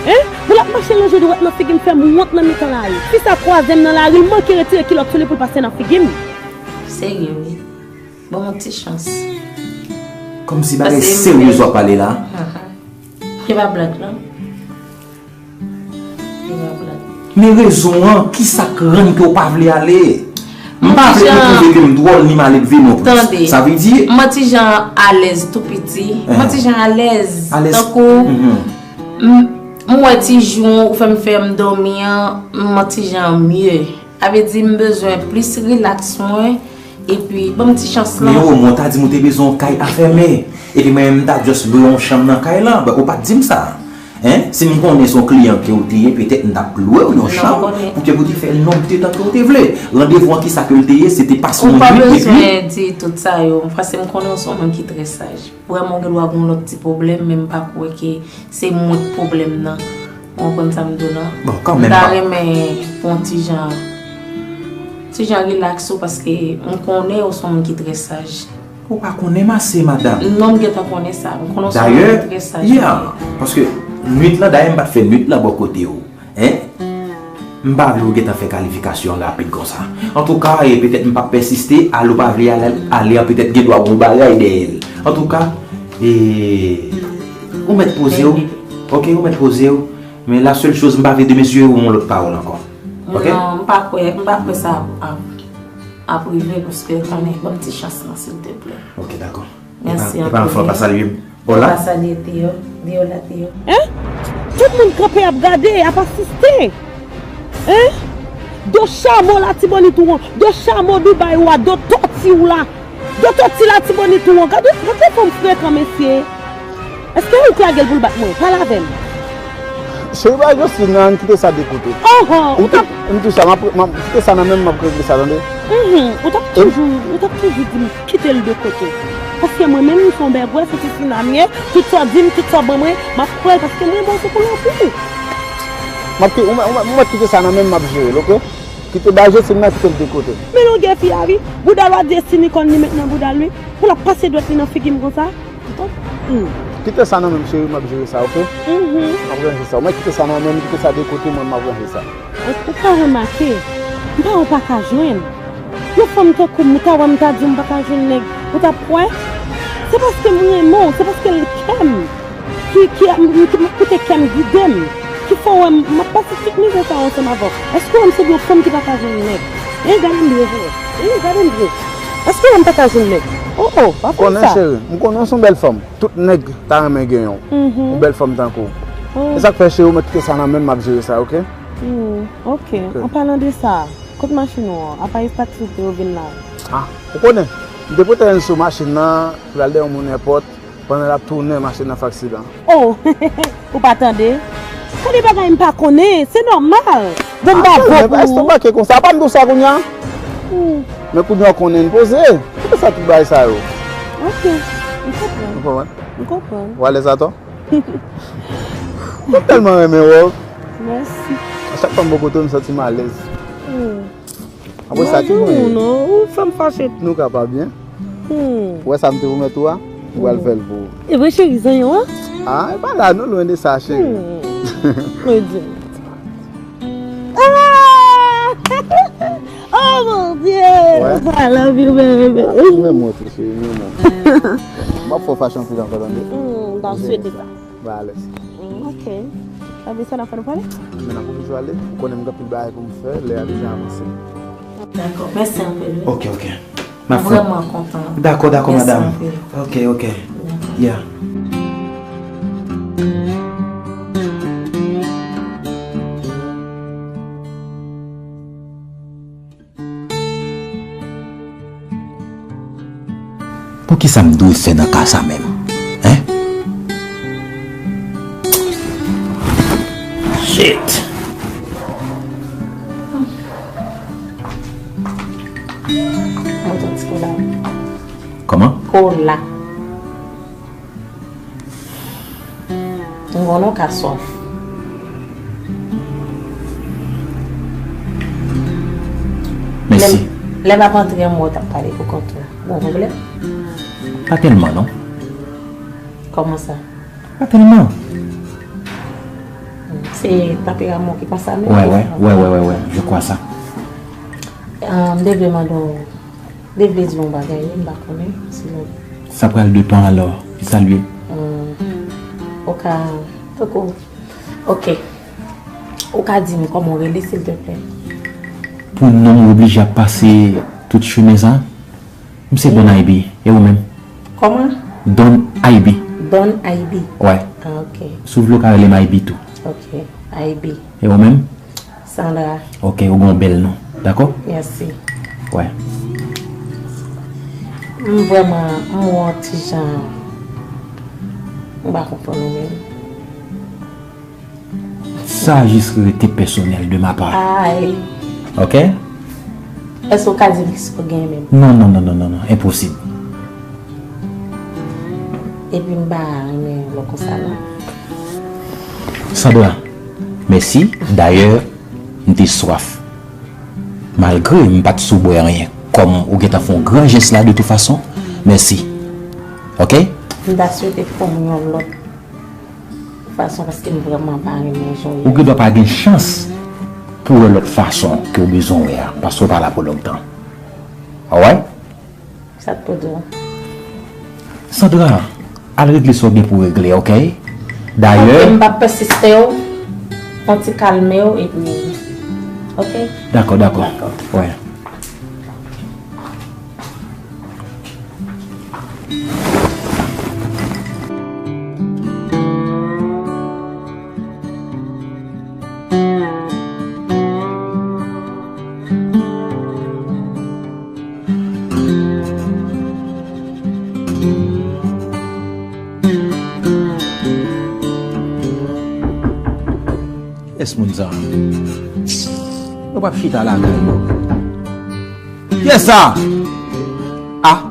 Hein? Pou l ap mache lonje dwèt nan figi m, fè m wont nan mitan lari. Fi sa kwaze m nan lari, l manke retire kilòt sou li pou l pase nan figi m. Serye, wi. Ban m yon ti chans. Kòmsi bagay serye w ap pale la. Ahan. Se pa blag, non. Se pa blag. Men rezon an, ki sa k rann ke w pa vle ale? M pa vle nou twouve ke m dwòl ni mal elve non plis. Tande. Sa vle di? M yon ti jan alèz tou piti. M yon ti jan alèz. Alèz. Tankou, m, M wè ti jou ou fè m fè m dòmi an, m yon ti jan mye. Sa vle di m bezwen plis rilaks mwen, epi ban m ti chans lan. Men omwen w ta di m ou te bezwen yon kay a fèmen. Epi mwen menm m ta just lwe yon chanm nan kay lan. Bon, ou pa t di m sa. Hein? Si m konnen se yon kliyan ke ou te ye, petèt m t ap lwe w yon chanm pou ke pou te fè nonb de tan ke ou te vle. Randevou an kisa ke l te ye, se te pase yon nwit epi. Ou pa bezwen di tout sa yo, paske m konnen w se yon moun ki trè saj. Vrèman, w gen dwa gen yon lòt ti pwoblèm, men m pa kwè ke se mwen k pwoblèm nan. Ou konprann sa m di w lan? Bon, kanmenm. M ta renmen pou yon ti jan, ti jan rilaks ou, paske m konnen w se yon moun ki trè saj. Ou pa konnen m ase, madanm. Non, m gentan konnen sa. M konnen w se yon moun ki trè saj. Dayè, yeah, paske nwit lan, dayè m pa t fè nwit lan bò kote w. Hein? M pa vle w gentan fè kalifikasyon an rapid konsa. Antouka, e petèt m p ap pèsiste, ale ou pa vle ale, ale an petèt gen dwa gen yon bagay dèyè l. Antouka, e, ou mèt poze w. Ok, ou mèt poze w. Men la sèl choz, m pa vle demesye ou yon lòt pawòl ankò. Ok? Non, m pa kwè, m pa kwè sa ap, ap, ap rive, paske konnen, ban m ti chans lan, silteplè. Ok, dakò. Mèsi anpil. Epa, epa anfan pa salye m. Hola. Pa salye Théo. Di hola, Théo. Hein? Tout moun kanpe ap gade, ap asiste. Hein? Do chamo Latibonit ou an, do chamo Dubai ou a, do tòti ou la. Do tòti Latibonit ou an. Gade, gade fanm frekan, mesye. Èske ou k lage l pou l bat mwen? Pale avè m. Cheri, bay Josline nan, ann kite sa de kote. Oho, ou t ap, m di w sa, m ap, m ap kite sa nan men m, m ap regle sa, tande? Mhm, ou t ap toujou, ou t ap toujou di m kite l de kote. Paske mwen menm, m se yon bègwè, se ti sinamye, tout sa w di m, tout sa w ban mwen, m ap pran l paske m renmen w, se pou l anpil. M ap ki-, ou mèt, ou mèt, ou mèt kite sa nan men m, m ap jere l, ok? Kite bay Josline nan, kite l de kote. Men longè fi a, wi. Bouda l, w a di e silikòn li met nan bouda l, wi. Pou l ap pase dwèt li nan figi m konsa. Kite sa nan men m, cheri, m ap jere sa, ok? Mhm. M ap ranje sa. Ou mèt kite sa nan men m, kite sa de kote, mwen, m ap ranje sa. Ou, ou ka remake, m pa wè w pa ka jwenn. Yon fanm tankou m, ou ta wè m ta di w m pa ka jwenn nèg, ou t ap kwè? Se paske m renmen w, se paske l kè m ki, ki, m, m, m koute kè m gide m, ki fè w wè m, m ap pase tout mizè sa yo ansanm avè w. Èske w wè m sanble yon fanm ki pa ka jwenn nèg? Hein, gade m byen, hein, gade m byen. Èske w wè m pa ka jwenn nèg? Oh, oh, pa fè m sa. Konnen, cheri, m konnen w se yon bèl fanm. Tout nèg ta renmen genyen w. Mhm. Yon bèl fanm tankou w. Oh. E sa k fè, cheri, ou mèt kite sa nan men m, m ap jere sa, ok? Hmm, ok. Ok. An palan de sa, kot machin ou an? Apa e taksi w te yo vin la? Ah, ou konnen. M te pote Enzo machin nan, pou l al dèyè yon moun èpòt, pandan l ap tounen, machin nan fè aksidan. Oh, ou pa tande? Gade bagay m pa konnen, se nòmal. Bon, m pa vo pou ou. Estomac konsa, pa m di w sa kounye a? Hmm. Men kounye a w konnen n poze. Poukisa tout bagay sa yo? Ok, m konprann. Ou konprann? M konprann. Ou alèz atò? Mwen tèlman renmen wè w. Mèsi. A chak fwa m bò kote w, m santi m alèz. Hmm. Apre sa, ki nou ye? Non, ou fè m fache. Nou ka pa byen. Hmm. Ou wè sa m te pwomèt ou a? Ou pral fè l pou ou. E vre, cheri, zanyon an? Ah, e pa la, nou lwen de sa, cheri. Hmm. Mwen di. Ah! Oh, mon Dieu! Ouais. I love you, baby. Mwen, mwen tou, cheri, mwen, mwen. M ap fè w fache anpil ankò, tande? Hmm, m ta swete sa. Ba alèz. Mm, ok. Ebyen, sa n ap fè, nou prale? Men n ap oblije ale. Ou konnen m gen anpil bagay pou m fè, lè a deja avanse. Dakò, mèsi anpil, wi. Ok, ok. M ap fè. Vrèman kontan. Dakò, dakò, madanm. Mèsi anpil. Ok, ok. Dakò. Yeah. Poukisa m dwe fè nan ka sa menm? Hein? Shit! Mwen santi kola. Kòman? Kola. M konnen w ka swaf. Mèsi. Lè, lè m ap antre an, m wè w t ap pale pou kont ou. Gon pwoblèm? Pa tèlman, non. Kòman sa? Pa tèlman. Se tanperaman w ki konsa menm? Wè, wè, wè, wè, wè, wè, je crois ça. Ah, m te vle mande w, m te vle di w yon bagay, wi, m pa konnen si nou. Sa pral de tan alò, ki sa l ye? Hmm. Ou ka, tankou, ok. Ou ka di m kòman w rele, silteplè? Pou non m, w oblije ap pase tout chimen sa? M se Don Ibe, e ou menm? Kòman? Don Ibe. Don Ibe? Wè. Ah, ok. Si w vle, w ka rele m Ibe tou. Ok, Aibi. E ou menm? Sandra. Ok, ou gen yon bèl non. Dakò? Mèsi. Wè. M vrèman, m wè yon ti jan, m pa konprann ou menm. Sa jis rete pèsonèl de ma part. Ay. Ok? Èske w ka di m kisa w genyen menm? Non, non, non, non, non, non, enposib. Epi m pa renmen lè konsa non. Sandra, mèsi. Dayè, m te swaf. Malgre m pa t sou bwè anyen, kòm ou gentan fè yon gran jès la de tout fason, mèsi. Ok? M ta swete fè w yon lòt fason paske m vrèman pa renmen jan w ye. Ou gendwa pa gen chans pou wè lòt fason ke w bezwen wè a, paske w pa la pou lontan. Alright? Sa k pou di w? Sandra, al regle sa w gen pou regle, ok? Dayè, ok, m p ap pèsiste w, on ti kalme w, epi, ok? Dakò, dakò. Dakò. Wè. Kiyès moun sa? Yo p ap chita lakay yo. Kiyès sa? Ah!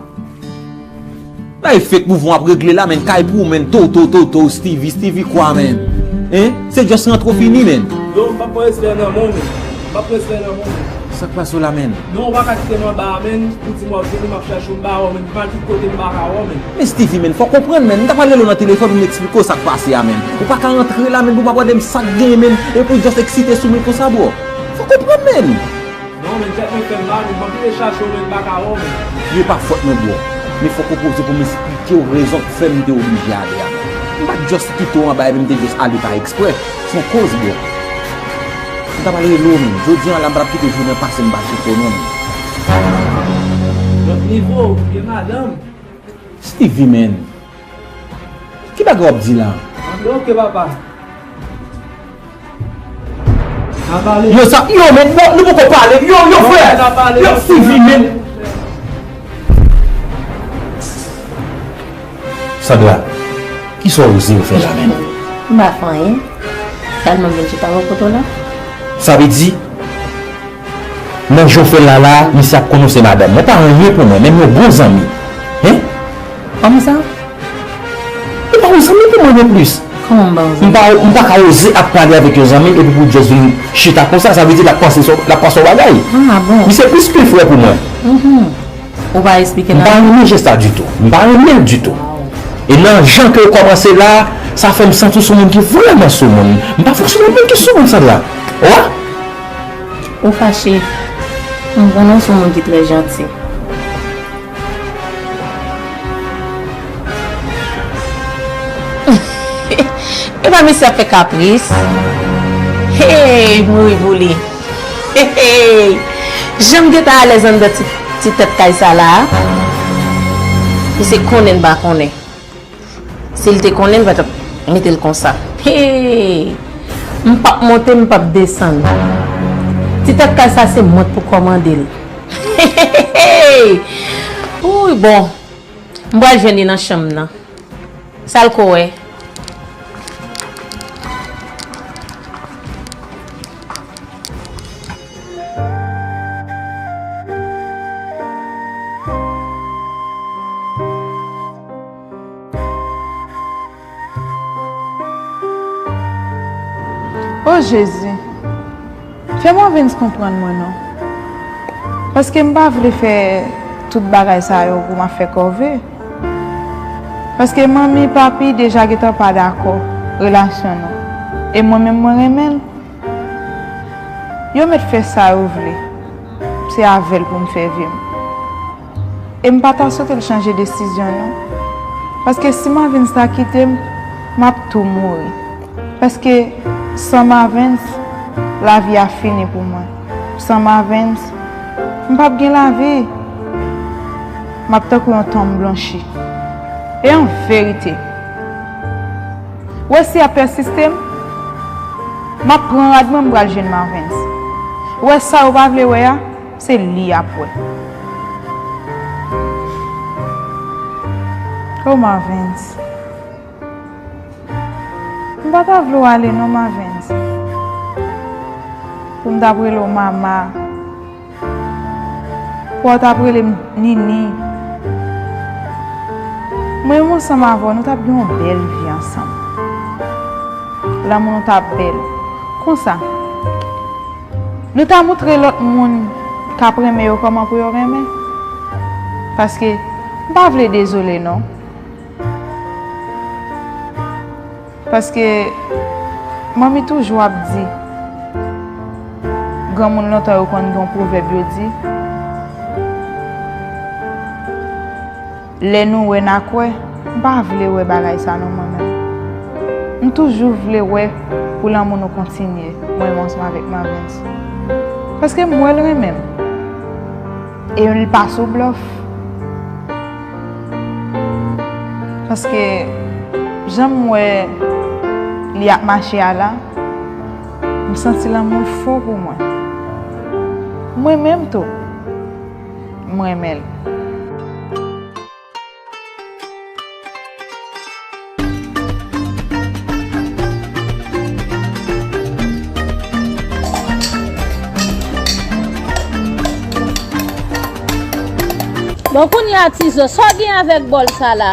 Bay fake mouvman w ap regle la, menn. Kay pou ou, menn. To, to, to, to, Steevy, Steevy kwa, menn? Hein? Se just rantre w fini, menn. Yo, m p ap pran respè nan men w, menn. M p ap pran respè nan men w, menn. Sa k pase w la, menn? Non, ou pa ka kite m anba a, menn. Ou di m w ap vini, m ap chache w, m pa wè w, menn. M pa tout kote m pa ka wè w, menn. Men Steevy, menn, fò w konprann, menn. M t ap rale w nan telefòn pou m eksplike w sa k pase a, menn. Ou pa ka rantre la, menn, pou w pa gade m sa k genyen, menn. Epi w just eksite sou mwen konsa, bro. Fò w konprann, menn. Non, men tèt mwen fè m mal, m anvi te chache w, men m pa ka wè w, men. Li pa fòt mwen, bro. Men fòk ou poze pou m eksplike w rezon k fè m te oblije ale a. M pa t just kite w anba epi m te just ale pa eksprè. Se yon koz, bro. M ta pral rele w, men. Jodi a la, m pa t ap kite jounen pase m pa tcheke w, non, men. Lòt nivo, ou touye madanm. Steevy, men. Ki bagay w ap di la? Antre, oke, papa. N a pale. Yo, sa, yo, men, bon, nou poko pale. Yo, yo, frè. N a pale. Yo, Steevy, men. Sandra, kisa w oze w fè la, men? M pa fè anyen. Sèlman m vin chita bò kote w la. Sa vle di, nan jan w fè l la la, misye ap konnen w se madanm mwen. Ou pa anyen pou mwen, menm yon bon zanmi. Hen? Kòman sa? Ou pa yon zanmi pou mwen non plis. Kòman m pa yon zanmi? M pa, m pa ka oze ap pale avèk yon zanmi epi pou w just vin chita konsa, sa vle di l ap panse se, l ap panse yon bagay. Ah, bon. Misye plis ke frè pou mwen. Mhm. Ou pa eksplike nan. M pa renmen jès la ditou. M pa renmen l ditou. E nan jan ke w kòmanse la, sa fè m santi w se yon moun ki vrèman soumoun. M pa fonksyone yon moun ki soumoun, Sandra. Ou wè? Ou fache. M konnen w se yon moun ki trè janti. Epa misye ap fè kapris. Hey, mouri pou li. Hey, hey. Jan m gentan alèz anndan ti, ti tèt kay sa la a. Misye konnen m pa konnen. Si l te konnen, l pa t ap mete l konsa. Hey! M p ap monte, m p ap desann. Ti tèt kay sa se mwen k pou kòmande l. Hey! Hey! Hey! Ouy, bon. M pral jwenn li nan chanm nan. Sa l ko wè? O Jezi, fè Marvens konprann mwen non. Paske m pa vle fè tout bagay sa yo pou m ap fè kòve. Paske manmi, papi deja gentan pa dakò relasyon nou. E mwen menm, mwen renmen l. Yo mèt fè sa yo vle. Se avè l pou m fè vi m. E m pa ta swete l chanje desizyon non. Paske si Marvens ta kite m, m ap tou mouri. Paske san Marvens, lavi a fini pou mwen. San Marvens, m p ap gen lavi. M ap tankou yon tonm blanchi. E an verite, ou wè si y ap pèsiste m, M ap pran rad mwen, m pral jwenn Marvens. Ou wè sa ou pa vle wè a, se li y ap wè. Oh, Marvens. M pa ta vle w ale non, Marvens. Pou m t ap rele w mama. Pou w t ap rele m Nini. Mwen menm ansanm avè w, nou t ap gen yon bèl vi ansanm. Lanmou nou t ap bèl. Konsa, nou ta moutre lòt moun k ap renmen yo kòman pou yo renmen. Paske, m pa vle dezole non. Paske manmi toujou ap di, granmoun lontan yo konn gen yon pwovèb yo di, lè nou wè n a kwè, m pa vle wè bagay sa non mwen menm. M toujou vle wè pou lanmou nou kontinye, mwen menm ansanm avèk Marvens. Paske m wè l renmen m. E l pa sou blòf. Paske jan m wè li ap mache a la, m santi lanmou l fò pou mwen. Mwen menm tou, m renmen l. Bon, kounye a, Tizo, sa w gen avèk bòl sa la?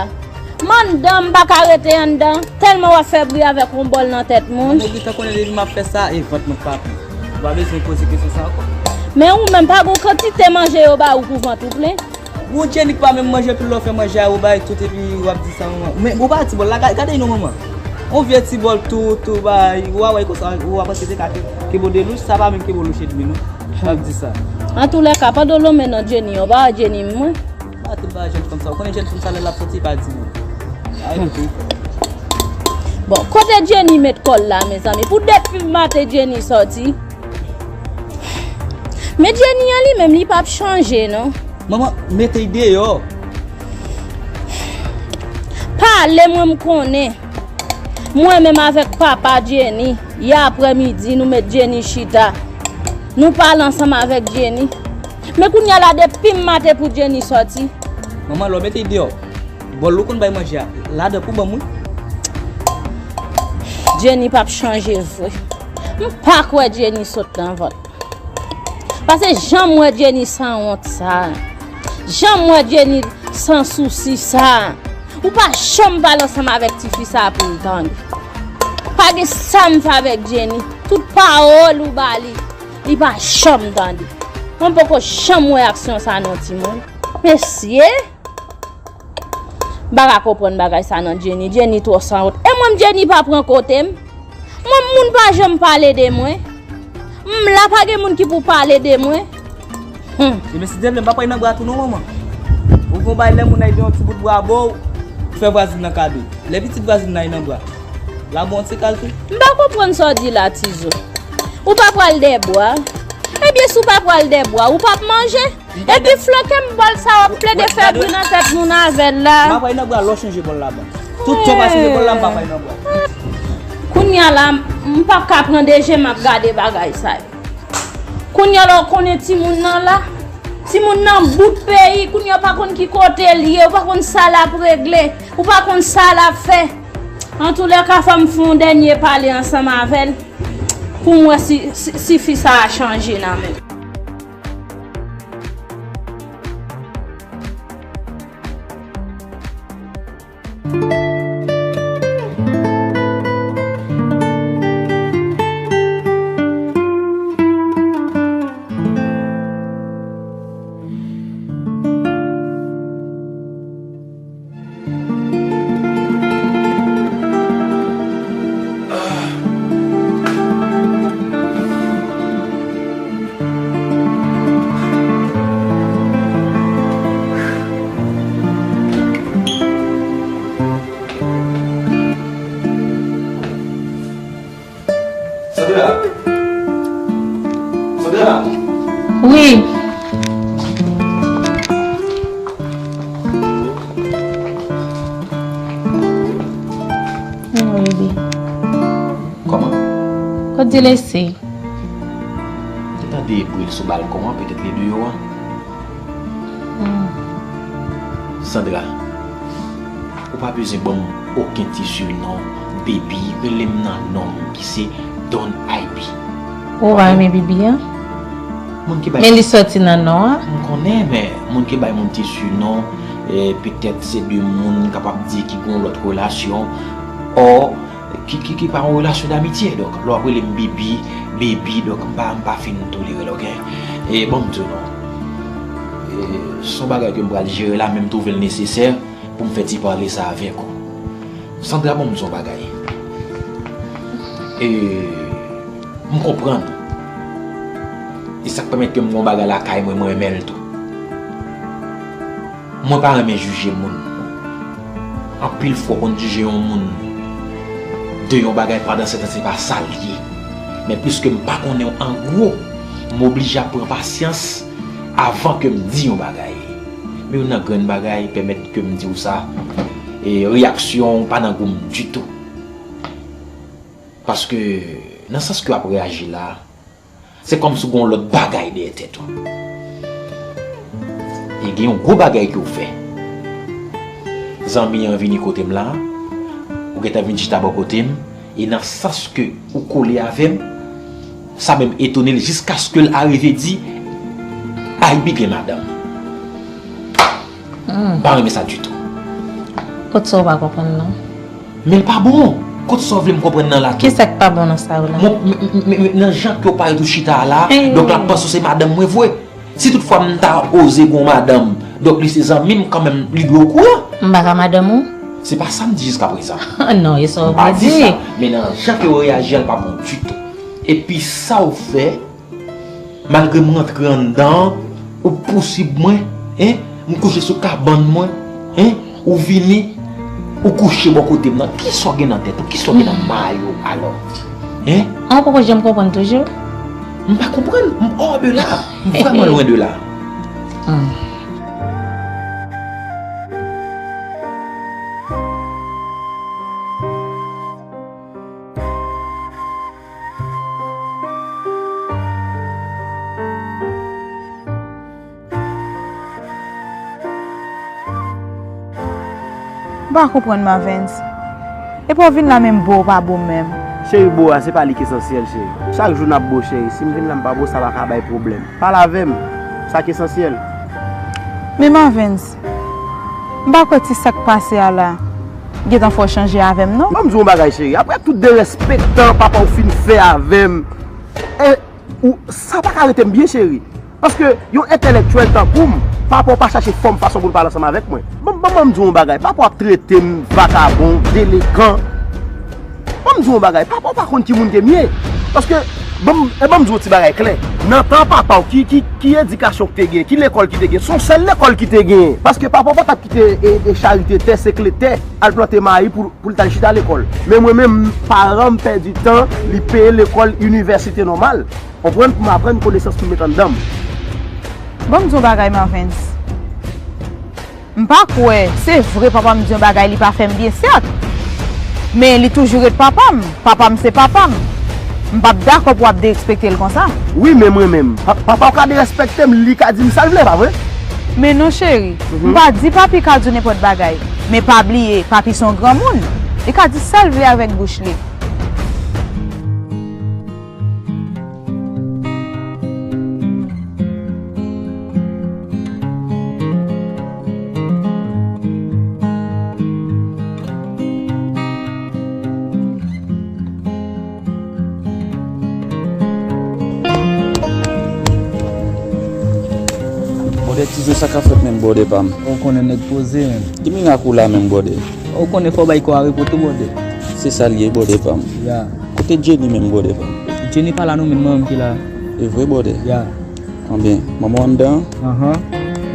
M anndan, m pa ka rete anndan, tèlman w ap fè bri avèk yon bòl nan tèt moun. Mwen gentan konnen depi m ap fè sa, e vant mwen k pa plen. Ou pa bezwen poze kesyon sa ankò. Men ou menm, pa gen yon kantite manje yo ba ou pou vant ou plen? Bon, Jenny k pa menm manje, epi lè w fè manje a, ou bay tout, epi w ap di sa, manman. Men, ou pa ti bòl la, ga- gade non, manman. On vye ti bòl tou, tou bay, ou a wè konsa, ou a panse se ka ke, ke bo de louch, sa pa menm ke bo louch edmi, non. W ap di sa. Antoulèka, pandan w lonmen nan Jenny an, ou pa wè Jenny mwen. Pa tout bagay jèn fanm sa. Ou konnen jèn fanm sa, lè l ap soti, pa di non. Ay, tout. Bon, kote Jenny met kò l la, mezanmi? Pou depi maten Jenny soti. Men Jenny an li menm, li p ap chanje, non. Manman, mete l deyò. Pale mwen, m konnen. Mwen menm avèk papa Jenny, yè aprèmidi, nou met Jenny chita. Nou pale ansanm avèk Jenny. Men kounye a la, depi m maten pou Jenny soti. Manman, lè w mete l deyò, bòl ou konn bay manje a, ladan pou ban m wi. Jenny p ap chanje vre. M pa kwè Jenny sot nan vant. Paske jan m wè Jenny sanwont sa, jan m wè Jenny sansousi sa, ou pa janm pale ansanm avèk tifi sa pou l tande. Pa gen sa m fè avèk Jenny. Tout pawòl ou ba li, li pa janm tande. Mwen poko janm wè aksyon sa non timoun. Mesye! M pa ka konprann bagay sa nan Jenny. Jenny twò sanwont. E mwen menm Jenny pa pran kote m. Mwen moun pa janm pale de mwen. M la pa gen moun ki pou pale de mwen. Hmm. Ebyen si Dye vle m pa pral nan bra tou non manman. Ou gon bay lè moun ay gen yon ti bout bra ba w, fè vwazin nan kado. Lè pitit vwazin nan ay nan bra. La bon ti kal tou. M pa konprann sa w di la Tizo. Ou pa pral dè bwa. Ebyen si w pa pral dè bwa, ou p ap manje. Epi flanke m bòl sa w ap plede fè bri nan tèt moun avè l la. M ap bay nan bra lè w chanje bòl la ban. Tout tan w pa chanje bòl la, m pa bay nan bra. Kounye a la, m p ap ka pran de je m ap gade bagay sa yo. Kounye a la, w konnen timoun nan la. Timoun nan bout peyi, kounye a w pa konn ki kote l ye, w pa konn sa l ap regle, ou pa konn sa l ap fè. Antoulèka, fò m fè yon dènye pale ansanm avè l pou m wè si, si, si fi sa a chanje nan men l. Sandra! Sandra! Wi. Wi, mon bebe. Kòman? Kote Blese. Te tande bri l sou balkon an, petèt li deyò a. Hmm. Sandra, ou pa bezwen ban m okenn ti sinon, Baby, rele m nan non m ki se Don Ivy. Ou pa renmen Bibi an? Moun ki bay Men li sòti nan non an. M konnen, men moun ki bay moun ti sinon, eh, petèt se de moun kapab di ki gen yon lòt relasyon. Ò, ki, ki, ki pa yon relasyon damitye. Donk, lè w ap rele m Bibi, Baby, donk m pa, m pa fin tolere l, oke? E ban m di w non. E, se yon bagay ke m pral jere la, men m twouve l nesesè pou m fè ti pale sa avèk ou. Sandra, ban m di w yon bagay. E, m konprann. E sa k pèmèt ke m gen yon bagay lakay mwen, mwen renmen l tou. Mwen pa renmen jije moun. Anpil fwa w konn jije yon moun de yon bagay pandan se tan se pa sa l ye. Men pliske m pa konnen w an gwo, m oblije ap pran pasyans avan ke m di yon bagay. Men youn nan grenn bagay pèmèt ke m di w sa, e reyaksyon w pa nan gou m ditou. Paske nan sans ke w ap reyaji la, se kòmsi w gen yon lòt bagay dèyè tèt ou. E gen yon gwo bagay ke w fè. Zanmi an vini kote m la, ou gentan vin chita bò kote m, e nan sans ke ou kole avè m, sa menm etone l jiskaske l arive di, "Ay, Bibi gen madanm." Hmm. M pa renmen sa ditou. Kot sa w pa konprann nan? Men l pa bon. Kot sa w vle m konprann nan la tou? Kisa k pa bon nan sa yo la? Mwen, m, m, m, m, nan jan ke w parèt ou chita a la, donk l ap panse w se madanm mwen vre. Si toutfwa m ta oze gen yon madanm, donk li se zanmi m kanmenm, li dwe okouran. M pa ka madanm ou? Se pa sa m di jiskaprezan. Non, e sa w vle di. M pa di sa, men nan jan ke w reyaji a, l pa bon ditou. Epi sa w fè, malgre m rantre anndan an, ou pousib mwen, en, m kouche sou kabann mwen, en, ou vini, ou kouche bò kote m nan. Kisa w gen nan tèt ou? Kisa w gen nan may ou alò? En? An, ou poko janm konprann toujou? M pa konprann. M hors de là. M vrèman lwen de la. Hmm. M pa konprann Marvens. Epi w vin la menm bo w pa bo m menm. Cheri, bo a se pa li k esansyèl, cheri. Chak jou n ap bo, cheri. Si m vin la m pa bo, sa pa ka bay pwoblèm. Pale avè m. Sa k esansyèl. Men Marvens, m pa kwè ti sa k pase a la gentan fè w chanje avè m non. Ban m di w yon bagay, cheri. Aprè tout derespektan papa w fin fè avè m, e, ou, sa pa ka rete m byen, cheri. Paske yon entèlektyèl tankou m, papa w pa chache fòm fason pou l pale ansanm avèk mwen. Ban, ban, ban m di w yon bagay. Papa w ap trete m vakabon, delekan. Ban m di w yon bagay, papa w pa konn ki moun ke m ye. Paske, ban m, e ban m di w yon ti bagay klè. Nan tan papa w, ki, ki, ki edikasyon ki te gen, ki lekòl ki te gen? Se yon sèl lekòl ki te gen. Paske papa w pa t ap kite, e, e, charite tè, sekle tè, al plante mayi pou, pou l t al chita lekòl. Men mwen menm, paran m pèdi tan, li peye lekòl inivèsite nòmal. Konprann? Pou m aprann konesans pou m met anndan m. Ban m di w yon bagay, Marvens. M pa kwè, se vre papa m di yon bagay li pa fè m byen, sèt. Men li toujou ret papa m. Papa m se papa m. M p ap dakò pou w ap derespekte l konsa. Wi, men mwen menm, pa, papa w ka derespekte m, li ka di m sa l vle, pa vre? Men non, cheri. Mhm. M pa di papi ka di w nenpòt bagay. Men pa bliye, papi se yon granmoun. Li ka di sa l vle avèk bouch li. Bòdè, Tizo, sa k ap fèt menm, bòdè pa m? Ou konnen nèg poze menm. Ki mirak ou la menm, bòdè? Ou konnen fò w bay kò a repo tou, bòdè. Se sa l ye, bòdè pa m. Ya. Kote Jenny menm, bòdè pa m? Jenny pa la non, men mwen menm ki la. E vre, bòdè? Ya. Anben, manman w anndan an? Anhan.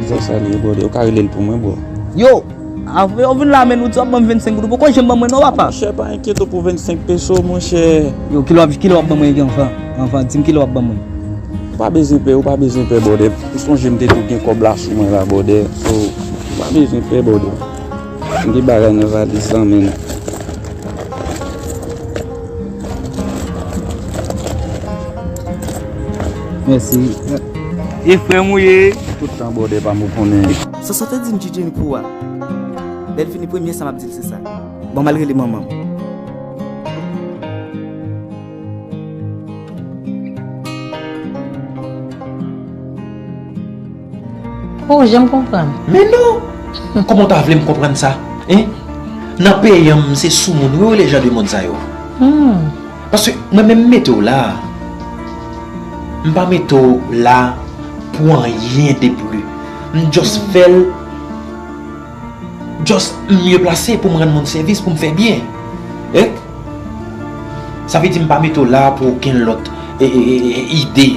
Sa sa l ye, bòdè? Ou ka rele l pou mwen, bro? Yo! Apre w vin la, men ou di w ap ban m vennsenk goud, ou poko janm ban mwen non, papa. Monchè, pa enkyete w pou vennsenk peso, monchè. Yo, kilè w ap, kilè w ap ban mwen, anvan? Anvan, di m kilè w ap ban mwen. Ou pa bezwen pè, ou pa bezwen pè, bòdè. Ou sonje m te di w gen kòb la sou mwen la, bòdè. So, ou pa bezwen pè, bòdè. M gen bagay nan valiz lan, men. Mèsi. E frè m ou ye? Tout tan bòdè pa m ou konnen. Sa sa te di m Jenny pou a. Lè l vini premye sa m ap di l se sa. Bon, m al rele manman m. Ou janm konprann. Men non! Kòman w ta vle m konprann sa? Hein? Nan peyi an m se soumoun wi w rele jan de moun sa yo. Hmm. Paske mwen menm m mete w la. M pa mete w la pou anyen de pli. M just fè l. Just m mye plase pou m rann moun sèvis, pou m fè byen. Hein? Sa vle di m pa mete w la pou okenn lòt e, e, e, e, ide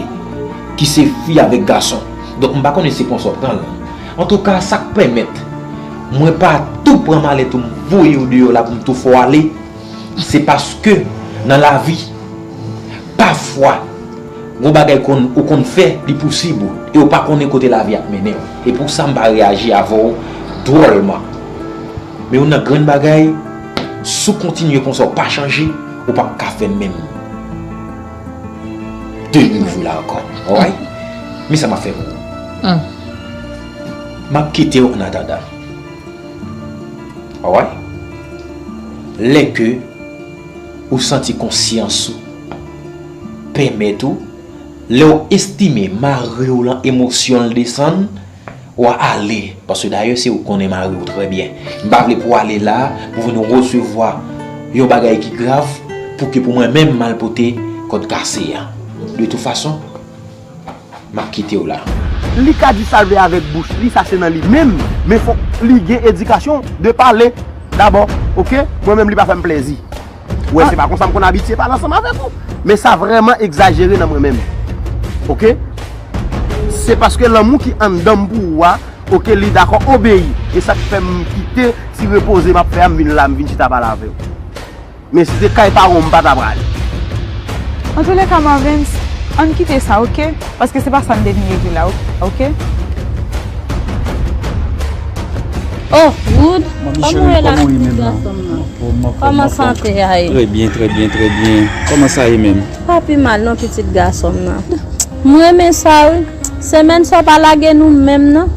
ki se fi avèk gason. Donk m pa konnen se konsa w pran l. Antouka, sa k pèmèt mwen pa tou pran malèt ou m voye w deyò la pou m tou fè w ale, se paske nan lavi, pafwa, gon bagay konn, ou konn fè, li pousib ou, e ou pa konnen kote lavi ap mennen w. E pou sa m pa reyaji avè w dwòlman. Men youn nan grenn bagay, si w kontinye konsa, w pa chanje, ou p ap ka fè menm de nivo la ankò. Alright? Men sa m ap fè pou ou. Hmm. M ap kite w annatandan. Alright? Lè ke ou santi konsyans ou pèmèt ou, lè w estime mari w lan emosyon l desann, w a ale, paske dayè se ou k konnen mari w trè byen. M pa vle pou w ale la, pou w vin resevwa yon bagay ki grav, pou ke pou mwen menm m al pote kòd kase a. De tout fason, m ap kite w la. Li ka di sa l vle avèk bouch li, sa se nan li menm, men fòk li gen edikasyon de pale dabò, oke? Mwen menm li pa fè m plèzi. Ou wè, se pa konsa m konn abitye pale ansanm avèk ou. Men sa vrèman egzajere nan mwen menm. Oke? Se paske lanmou ki anndan m pou ou a, oke, li dakò obeyi. E sa k fè m kite ti repoze m ap fè a, m vin la, m vin chita pale avè w. Men si se kay paran w, m pa ta prale. Antouleka, Marvens, ann kite sa, oke? Paske se pa sa n te vin regle la, oke? Oh, Wood, kòman w ye la, pitit gason m nan? Kòman sante a ye? Trè byen, trè byen, trè byen. Kòman sa ye menm? Pa pi mal non, pitit gason m nan. M renmen sa wi. Semèn sa w pa lage nou menm non.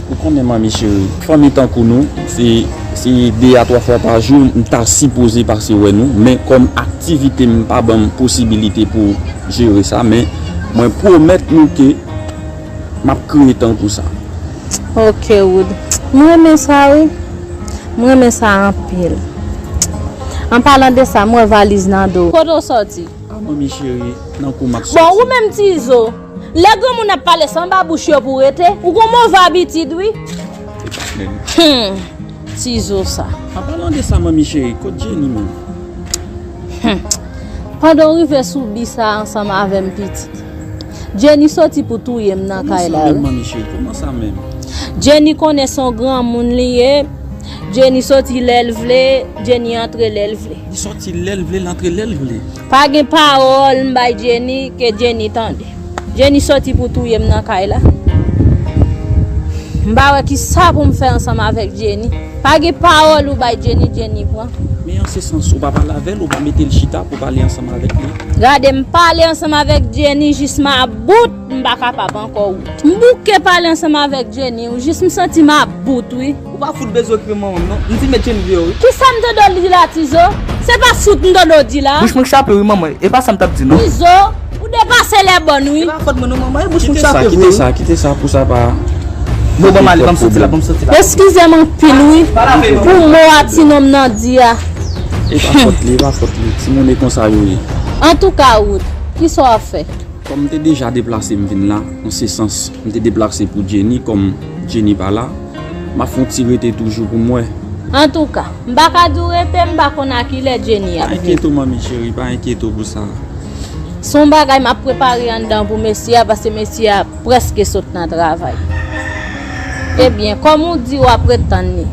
Ou konnen manmi cheri, fanmi tankou nou, se, se de a twa fwa pa jou, m ta sipoze pase wè nou, men kòm aktivite m pa ban m posibilite pou jere sa, men mwen pwomèt nou ke m ap kreye tan pou sa. Ok, Wood. M renmen sa, wi. M renmen sa anpil. An palan de sa, m wè valiz nan do w. Kote w sòti? A, manmi cheri, nan kou m ap sòti. Bon, ou menm Tizo, lè granmoun ap pale, se anba bouch yo pou rete. Ou gon move abitid, wi. Hum, Tizo sa. An palan de sa, manmi cheri, kot Jenny menm? Hum. Pandan w rive sou bi sa ansanm avè m, pitit. Jenny soti pou touye m nan kay la, wi. Kòman sa menm, manmi cheri? Kòman sa menm? Jenny konnen se yon granmoun li ye. Jenny soti lè l vle, Jenny antre lè l vle. Li soti lè l vle, l antre lè l vle. Pa gen pawòl m bay Jenny ke Jenny tande. Jenny soti pou touye m nan kay la. M pa wè ki sa pou m fè ansanm avèk Jenny. Pa gen pawòl ou bay Jenny, Jenny pran. Men an se sans, ou pa pale avè l, ou pa mete l chita pou pale ansanm avèk li? Gade, m pale ansanm avèk Jenny jis m about, m pa kapab ankò, wi. M bouke pale ansanm avèk Jenny, wi, jis m santi m about, wi. Ou pa fout bezwen okipe manman m, non. M fin met Jenny deyò, wi. Kisa m tande w di la, Tizo? Se pa fout m tande w di la. Bouch mwen k chape, wi, manman. E pa sa m t ap di, non. Tizo, ou depase lè bòn, wi. E pa fòt mwen, non, manman. E bouch mwen k chape, wi. Kite sa, kite sa, kite sa pou sa pa. Bon, ban m ale, ban m soti la, ban m soti la. Eskize m anpil, wi. Pou mo a ti nonm nan di a. E pa fòt li, e pa fòt li. Timoun e konsa yo ye. Antouka, Wood, kisa w ap fè? Kòm m te deja deplase m vin la, an se sans, m te deplase pou Jenny, kòm Jenny pa la, m ap fè yon ti rete toujou pou m wè. Antouka, m pa ka di w rete, m pa konn a kilè Jenny ap vini. Pa enkyete w, manmi cheri, pa enkyete w pou sa. Se yon bagay m ap prepare anndan pou mesye a, paske mesye a prèske sot nan travay. Ebyen, kòm ou di w ap ret tann li,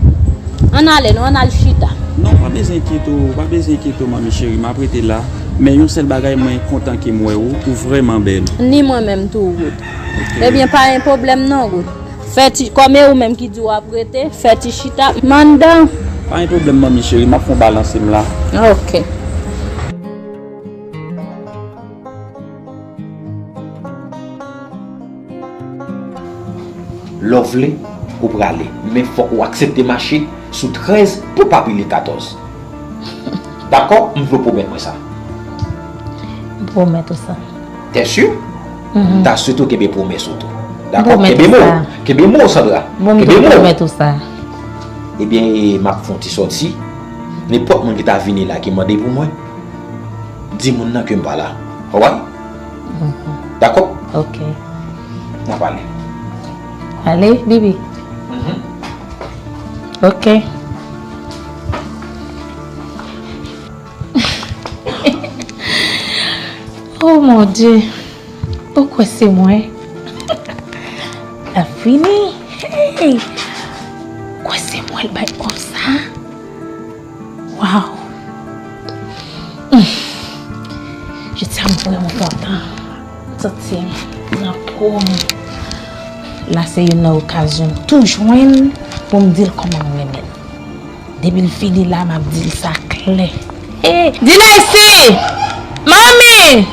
ann ale non, ann al chita. Non, pa bezwen enkyete w, pa bezwen enkyete w, manmi cheri, m ap rete la. Men yon sèl bagay, mwen kontan ke m wè w, ou vrèman bèl. Ni mwen menm tou, Wood. Ok. Ebyen, pa gen pwoblèm non, Wood. Fè ti, kòm e ou menm ki di w ap rete, fè ti chita m anndan. Pa gen pwoblèm, manmi cheri, m ap fè yon balanse m la. Ok. Lè w vle, ou prale. Men fòk ou aksepte mache sou trèz pou pa pile katòz. Dakò? M vle w pwomèt mwen sa. M pwomèt ou sa. T'es sûr? M ta swete w kenbe pwomès ou tou. Dakò? Kenbe mo w. Kenbe mo w, Sandra. Kenbe mo w. M pwomèt ou sa. Ebyen, m ap fè yon ti sòti. Nenpòt moun ki ta vini la ki mande pou mwen, di moun nan ke m pa la. Alright? Dakò? Ok. N a pale. Ale, Bibi. Ok. Oh mon Dieu. Ou kwè se mwen? L ap fini. Hey! Ou kwè se mwen l bay konsa? Wow! Je suis vraiment content. Santi m nan po m. La se youn nan okazyon m tou jwenn pou m di l kòman m renmen l. Depi l fini la, m ap di l sa klè. Hey, Dinaïcy! Manmi!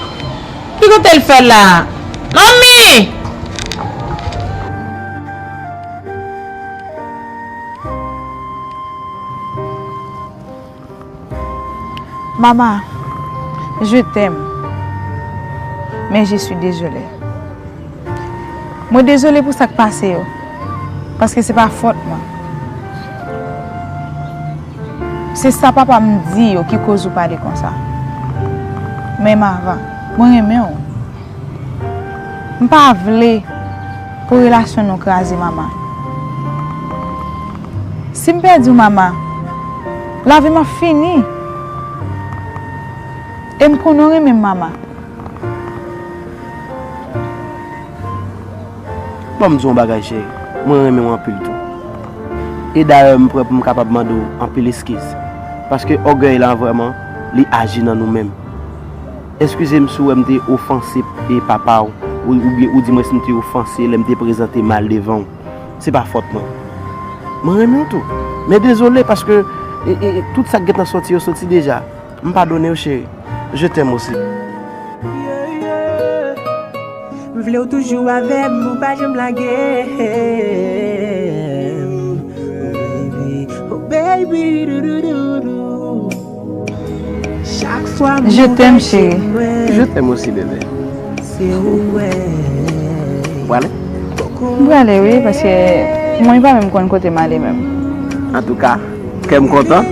Ki kote l fè la? Manmi! Mama, je t'aime, men je suis désolée. Mwen dezole pou sa k pase yo, paske se pa fòt mwen. Se sa papa m di yo ki koz ou pale konsa. Men Mava, mwen renmen w. M pa vle pou relasyon nou kraze, Mama. Si m pèdi w, Mama, lavi m ap fini. E m konnen w renmen m, Mama. Ban m di w yon bagay, cheri. Mwen renmen w anpil tou. E dayè, m prè pou m kapab mande w anpil eskiz. Paske ògèy la, vrèman, li aji nan nou menm. Eskize m si w wè m te ofanse e papa w, ou, oubyen, ou di mwen si m te ofanse lè m te prezante mal devan w. Se pa fòt mwen. Mwen renmen w tou. Men dezole, paske e, e, e, tout sa k gentan soti yo, soti deja. M padone w, cheri. Je t'aime aussi. M vle w toujou avè m, ou pa janm lage m. Oh baby, oh baby, doudoudou. Chak fwa m Je t'aime, chérie. Je t'aime aussi, bébé. Se ou wè. Ou prale? M prale, wi, paske mwen pa menm konn kote m ale menm. Antouka, kè m kontan.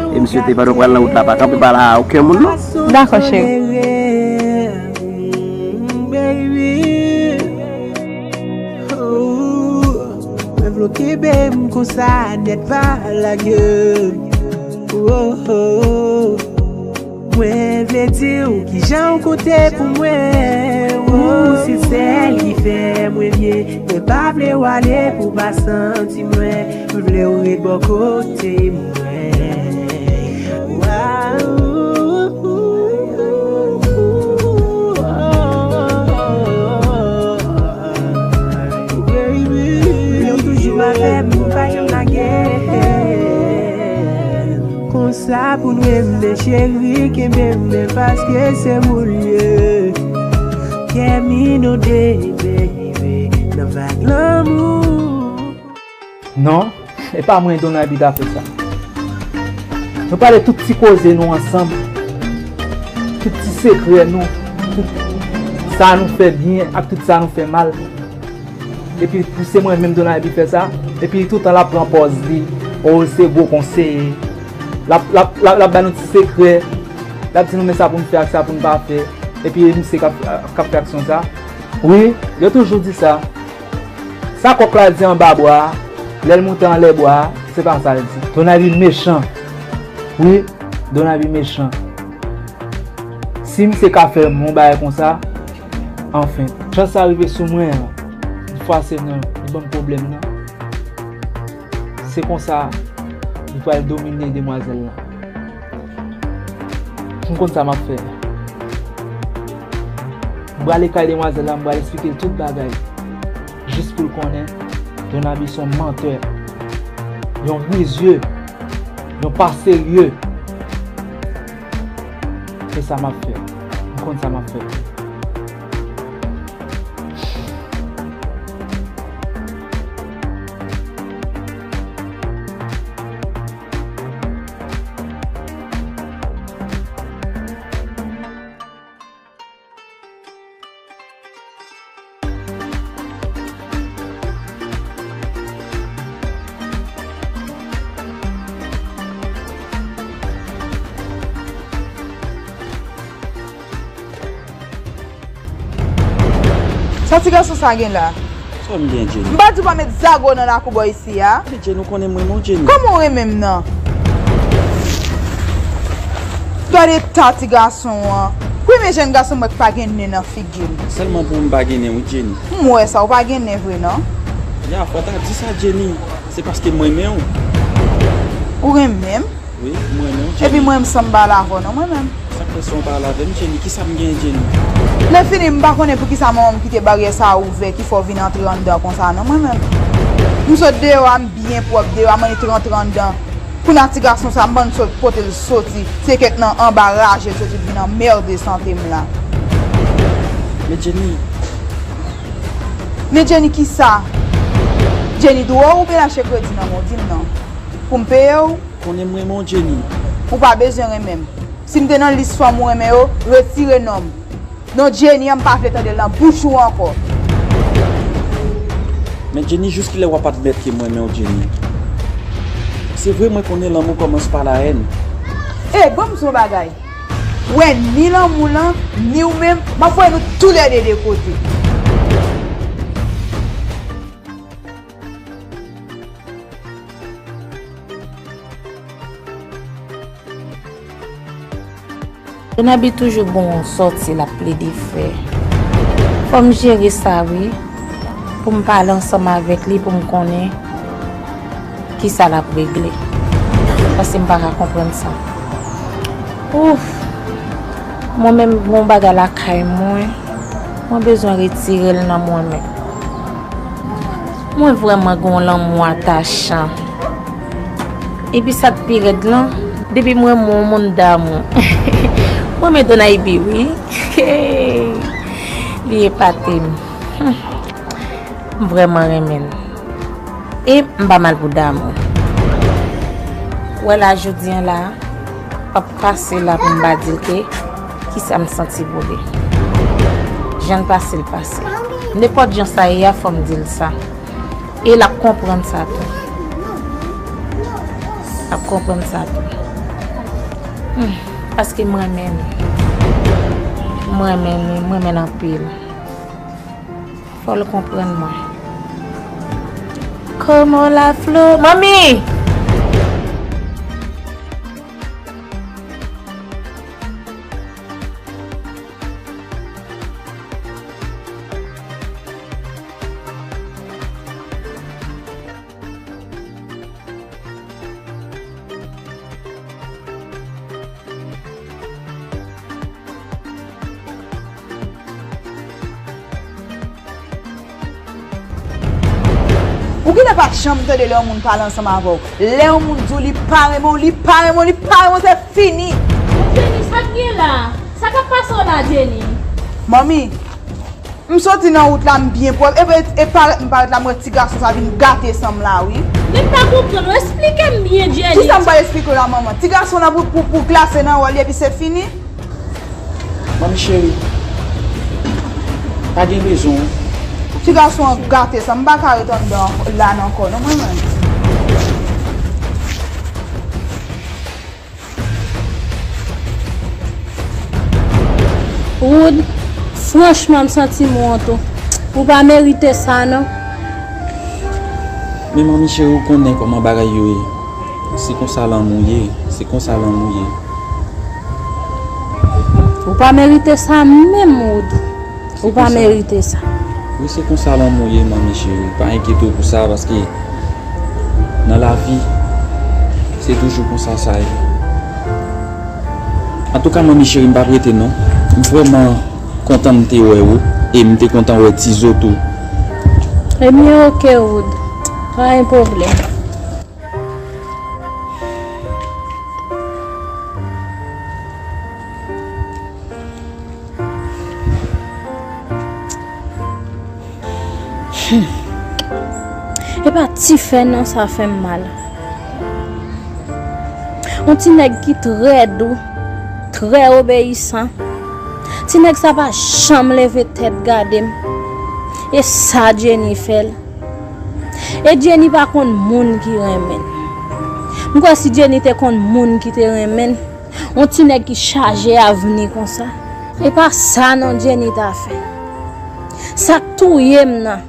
E m swete pandan w pral nan wout la, pa kanpe pale a okenn moun, non. Dakò, cheri. Baby. Oh, mwen vle w kenbe m konsa nèt, pa lage m. Oh, oh. Mwen vle di w kijan w konte pou mwen. Ou se sèl ki fè mwen byen. Mwen pa vle w ale pou w pa santi mwen. M vle w ret bò kote mwen. Wow. Baby, ou toujou avè m, ou pa janm lage m. Konsa pou n renmen, cheri, kenbe m, paske se ou l ye. Kè m inonde, baby, nan vag lanmou. Non, e pa mwen Donald ki ta fè sa. Nou pale tout ti koze nou ansanm, tout ti sekrè nou, tout sa nou fè byen ak tout sa nou fè mal. Epi pou se mwen menm Donald ki fè sa, epi toutan l ap pran pòz li, o se gwo konseye. L ap, l ap, l ap, l ap ba nou ti sekrè, l ap di nou men sa pou n fè ak sa pou n pa fè. Epi misye k ap, k ap fè aksyon sa. Wi, yo toujou di sa. Sa kòk la di anba bwa a, lè l moute anlè bwa a, se pa sa l di. Donald mechan. Wi, Donald mechan. Si misye ka fè m yon bagay konsa, anfen, chans sa rive sou mwen an, yon fwa se nan li ban m pwoblèm nan. Se konsa, li pral domine demwazèl la. M konn sa m ap fè. M prale kay demwazèl la, m pral esplike l tout bagay. Jis pou l konnen, Donaby se yon mantè, yon rizye, yon pa serye. Se sa m ap fè. M konn sa m ap fè. Sa ti gason sa gen la? Sa m gen, Jenny? M pa di w pa met zago nan lakou bò isi a. Men Jenny, ou konnen m renmen w, Jenny. Kòman w renmen m nan? Gade eta ti gason an. Premye jèn gason m wè k pa gen nen nan figi l. Sèlman pou m pa gen nen, wi, Jenny. M wè sa, ou pa gen nen vre, non. Ya, fò w ta di sa, Jenny. Se paske m renmen w. Ou renmen m? Wi, m renmen w, Jenny. Epi mwen, m sanm pale avè w, non, mwen menm. Sa k fè san w pale avè m, Jenny? Kisa m gen, Jenny? Lè fini, m pa konnen poukisa manman m kite baryè sa a ouvè, ki fè w vin antre anndan konsa, non, mwen menm. M sot deyò a, m byen pwòp deyò a, m annik rantre anndan. Kounye a ti gason sa, m bann sot kote l soti, se kèk nan anba raje l soti vin anmède sante m la. Men Jenny. Men Jenny kisa? Jenny dwo oubyen l achte kredi nan men w, di m non. Pou m peye w? Konnen m renmen w, Jenny. Ou pa bezwen renmen m. Si m te nan lis fanm ou renmen yo, retire non m. Non Jenny an, m pa vle tande l nan bouch ou ankò. Men Jenny, jiskilè w ap admèt ke m renmen w, Jenny? Se vre, mwen konnen lanmou kòmanse pa lahèn. E, ban m di w yon bagay. Ou wè, ni lanmou lan, ni ou menm, m ap voye nou toulède de kote. Renabi toujou bon sòti l ap plede fè. Fò m jere sa wi, pou m pale ansanm avèk li, pou m konnen kisa l ap regle. Paske m pa ka konprann sa. Ouf! Mwen menm, gon bagay lakay mwen, mwen bezwen retire l nan mwen menm. Mwen vrèman gon lanmou atachan. Epi sa k pi rèd lan, depi m renmen yon moun damou. Mwen renmen Donaybi wi. Li epate m. Hmm. M vrèman renmen l. E m pa mal pou damou. Wè la jodi an la, p ap pase la pou m pa di l ke kisa m santi pou li. Jan l pase l pase. Nenpòt jan sa ye a, fò m di l sa. E l ap konprann sa tou. L ap konprann sa tou. Hmm, paske m renmen li. M renmen li, m renmen l anpil. Fò l konprann mwen. Kòman la, Flo? Manmi! Ou genlè pa janm tande lè yon moun pale ansanm avè w. Lè yon moun di w li pa renmen w, li pa renmen w, li pa renmen w, se fini. Jenny, sa k gen la? Sa k ap pase w la, Jenny? Manmi, m soti nan wout la, m byen pwòp. Epi, e parèt m parèt la, m wè ti gason sa vin gate san m la, wi. Men m pa konprann ou. Esplike m byen, Jenny. Kisa m pral esplike w la, manman? Ti gason la pou, pou, pou glase nan wòl li, epi se fini? Manmi cheri, pa gen rezon. Ti gason an gate sa, m pa ka ret anndan la ankò non, mwen menm. Wood, franchman, m santi m wont ou. Ou pa merite sa, non. Men manmi cheri, ou konnen kòman bagay yo ye. Se konsa lanmou ye, se konsa lanmou ye. Ou pa merite sa menm, Wood. Ou pa merite sa. Wi, se konsa lanmou ye, manmi cheri. Pa enkyete w pou sa, paske nan lavi, se toujou konsa sa ye. Antouka, manmi cheri, m p ap rete non. M vrèman kontan m te wè ou, e m te kontan wè Tizo tou. Ebyen, oke, Wood. Pa gen pwoblèm. Hmm. E pa ti fè non, sa fè m mal. Yon ti nèg ki trè dou, trè obeyisan. Ti nèg sa pa janm leve tèt gade m. E sa Jenny fè l. E Jenny pa konn moun ki renmen l. M kwè si Jenny te konn moun ki te renmen l, yon ti nèg ki chaje avni konsa. E pa sa non Jenny ta fè. Sa k touye m nan.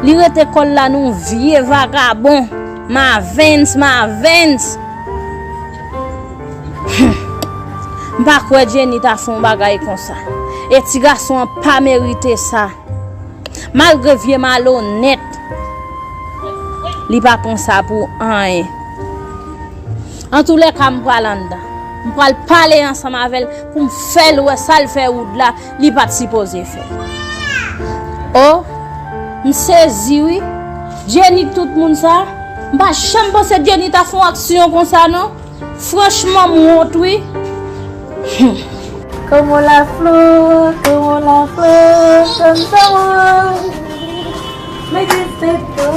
Li rete kò l la nan yon vye vagabon. Mavens, Mavens. M pa kwè Jenny ta fè yon bagay konsa. E ti gason an pa merite sa. Malgre vye malonèt, li pa pran sa pou anyen. Antoulèka, m pral anndan. M pral pale ansanm avè l pou m fè l wè sa l fè Wood la, li pa t sipoze fè. O, m sezi wi. Jenny tout moun sa, m pa janm panse Jenny ta fè yon aksyon konsa non. Franchman, m wont wi. Como la flor, como la flor, cantamos. Me dice tú,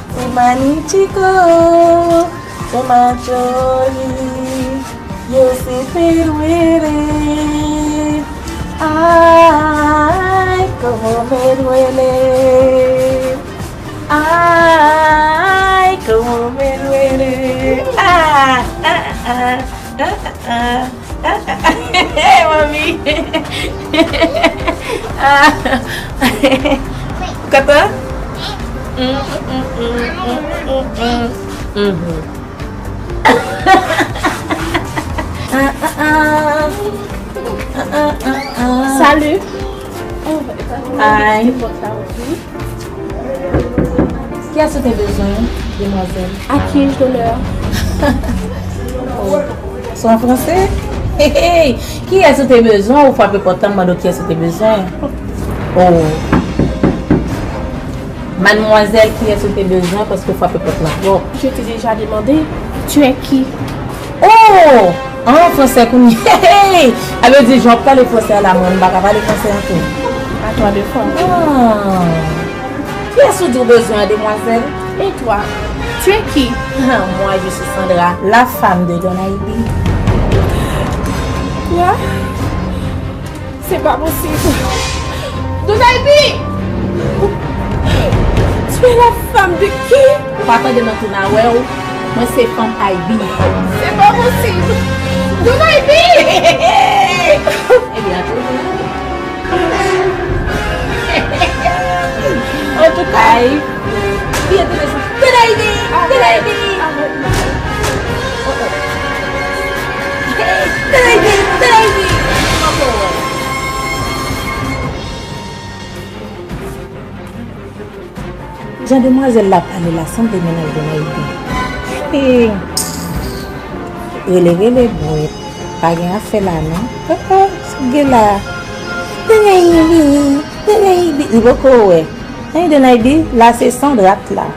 si manichico, si machori, yo si piruere. Ay, como me duele. Ay, como me duele. Ah, ah, ah, ah, ah, ah. Mami. Ah. Kata? Mm, mm, mm, mm, mm, mm. Mhm. Ah, ah, ah. Ah, ah, ah, ah. Salut. Hi. Kiyès ou te bezwen, demwazèl? À qui ai-je l'honneur? Oh. Se an franse? Hey, hey. Kiyès ou te bezwen? Ou frape pòt la, m mande w kiyès ou te bezwen. Oh. Mademoiselle, kiyès ou te bezwen? Paske w frape pòt la twòp. Je t'ai déjà demandé, tu es qui? Oh! An franse kounye. Hey, hey! A vle di, jan w ap pale franse a la, mwen, m pa ka pale franse an tou. À toi de fois. Ah. Kiyès ou di w bezwen an, demwazèl? Et toi, tu es qui? Ah, moi, je suis Sandra, la femme de Don Aibi. Quoi? C'est pas possible. Donaibi! Tu es la femme de qui? Ou pa tande nan tou n a wè w. Mwen se fanm Aibi. C'est pas possible. Donaibi! Ebyen, atou. Antouka, Byen, Donaibi! Donaibi! Donaibi! Donaibi! Donaibi! Jan demwazèl la pale la sanble mennaj Donaibi. Hey! Rele, rele, bwè. Pa gen afè la, non. Oh, oh, sa gen la. Donaibi! Donaibi! Li poko wè. Hey, Donaibi, la se Sandra k la.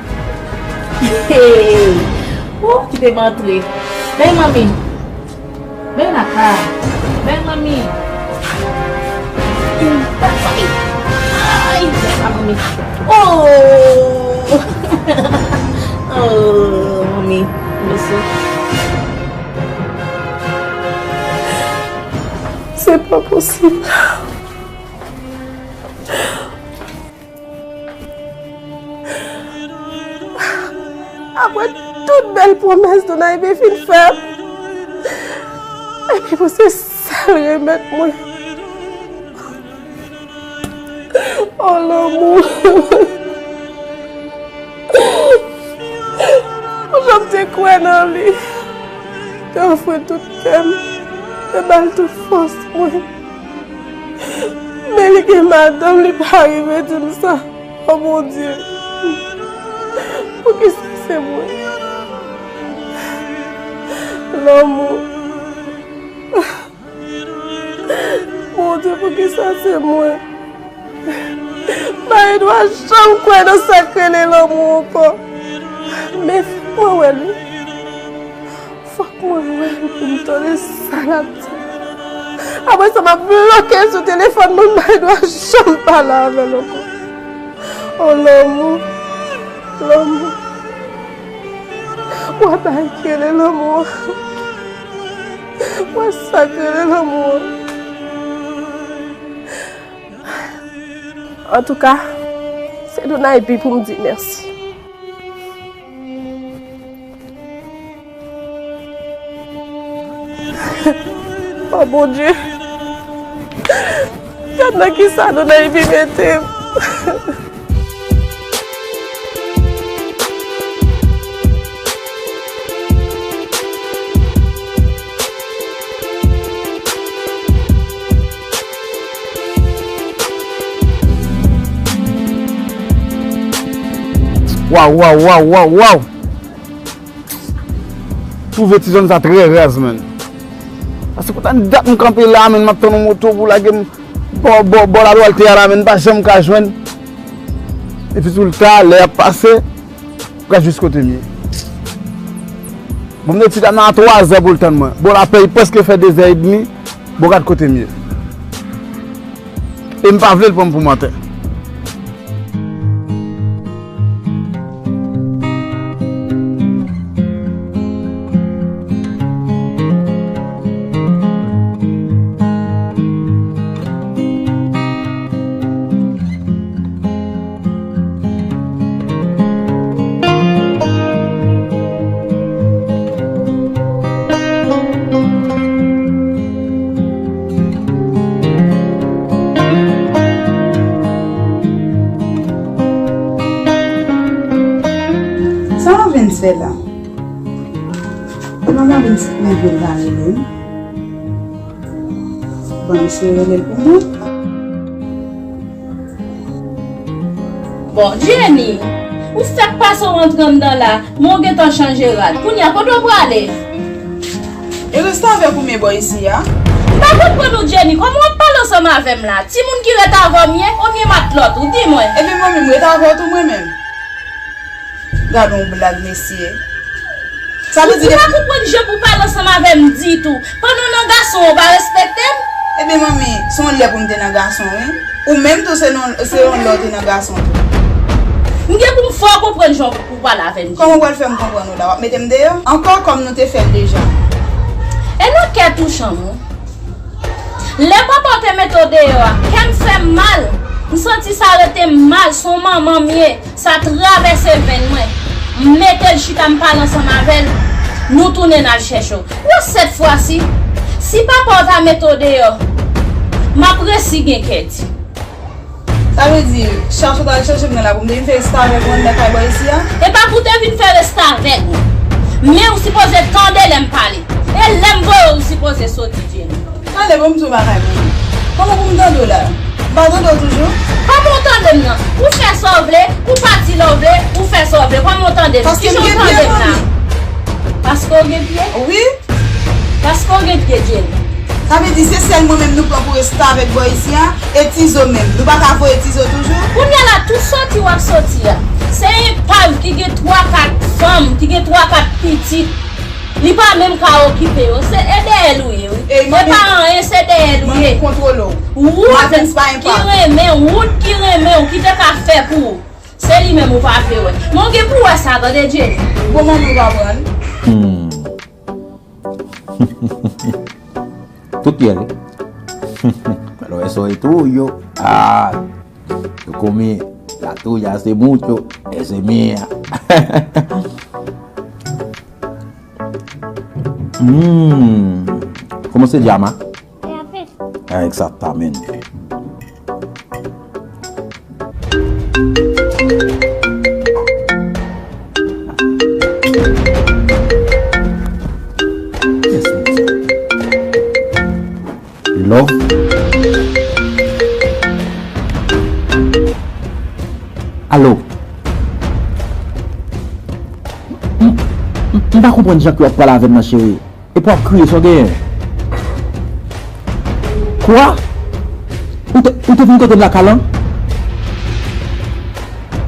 Hey! Oh, kite m antre. Hey, manmi. Ben la ka. Ben, manmi. Ay, ay, ay, manmi. Oh! Oh, manmi. Mèsi. Se pa posib. Apre tout bèl pwomès Donaibi fin fè m, epi pou se sa l remèt mwen. Oh, lanmou. Pou jan m te kwè nan li, te ofri tout kè m, te ba l tout fòs mwen. Men li gen madanm, li pa rive di m sa. Oh, Bondye, poukisa se mwen? Lanmou. Bondye, poukisa se mwen? M pa gen dwa janm kwè nan sa k rele lanmou ankò. Men fòk mwen wè l wi. Fòk mwen wè l pou m tande sa l ap di. Apre sa, m ap bloke l sou telefòn mwen, m pa gen dwa janm pale avè l ankò. Oh, lanmou, lanmou. Wè bagay ki rele lanmou an. Wè sa k rele lanmou an. Antouka, se Donaibi pou m di mèsi. Oh, Bondye. Gad nan kisa Donaï vin mete m. Waw, waw, waw, waw, waw. Twouve ti zòn sa trè raz, menn. Paske poutan dat m kanpe la, menn, m ap tann yon moto pou lage m bò, bò, bò ladwat a la, menn, m pa janm ka jwenn. Epi tou l ta, lè y ap pase, ou ka jis kote m ye. Bon, m te di nan twa zè pou l tann mwen. Bon, lapèy prèske fè de zè edmi. Bon, gad kote m ye. E m pa vle l pran m pou mantè. Sa w vin fè la? Epa m ap vin mande l pa rele m. Ban m eseye rele l pou mwen. Bon, Jenny, ou fèk pase w antre anndan la, men w gentan chanje rad. Kounye a, kote w prale? E restavèk ou m ye bò isi a? M pa konprann ou, Jenny. Kòman w ap pale ansanm avè m la? Timoun ki ret avè w m ye, oubyen matlòt ou? Di mwen. Ebyen, manmi, m ret avè w tou, mwen menm. Gad yon blag, mesye. Sa vle di... Ou pa konprann jan pou pale ansanm avè m ditou. Pandan w nan gason w, ou pa respekte m? Ebyen, manmi, se yon lè pou m te nan gason, wi. Ou menm tou, se nan, se yon lè w te nan gason tou. M gen pou m fè w konprann jan pou w pale avè m. Kòman w pral fè m konprann ou la? W ap mete m deyò? Ankò, kòm nou te fè l deja. E nan kè touchan m, wi. Lè papa w te mete w deyò a, kè m fè m mal. M santi sa rete m mal, se yon manman m ye. Sa travèse venn mwen. M mete l chita, m pale ansanm avè l. Nou tounen n al chèche w. Yon sèt fwa si, si papa w ta mete w deyò, m ap resi gen kè di. Sa vle di, chache w t al chache m nan la pou m te vin fè restavèk ou anndan kay bò isi a? E pa pou w te vin fè restavèk, non. Men ou sipoze tande lè m pale. E lè m voye w, ou sipoze soti, Jenny. Tande, bon, m di w bagay, mwen. Kòman pou m tande w la? M pa tande w toujou? Kòman w tande m nan? Ou fè sa w vle, ou pati lè w vle, ou fè sa w vle. Kòman w tande m? Paske m gen pye, manmi. Paske w gen pye? Wi. Paske w gen pye, Jenny. Sa vle di se sèl mwen menm nou pran pou restavèk bò isi a? E Tizo menm? Nou pa ka voye Tizo toujou? Kounye a la, tout soti w ap soti a, se epav ki gen twa, kat fanm, ki gen twa, kat pitit. Li pa menm ka okipe yo. Se, e dèyè l ou ye, wi. E pa anyen, se dèyè l ou ye. Wood ki renmen, Wood ki renmen w, ki te ka fè pou ou. Se li menm ou pa vle wè. Men w gen pou wè sa, tande, Jenny. Bon, manmi, ou pa pran l. Hmm. Tout pyè, wi. Alò, eso y tuyo. Ah. Yo comí la tuya hace mucho, ese mía. Mm. ¿Cómo se llama? Café. Ah, exactamente. Yes, yes. Love. Alo. M, m, m pa konprann jan ke w ap pale avè m nan, cheri. Epi w ap kriye, sa w genyen? Kwa? Ou te, ou te vin kote m lakay lan?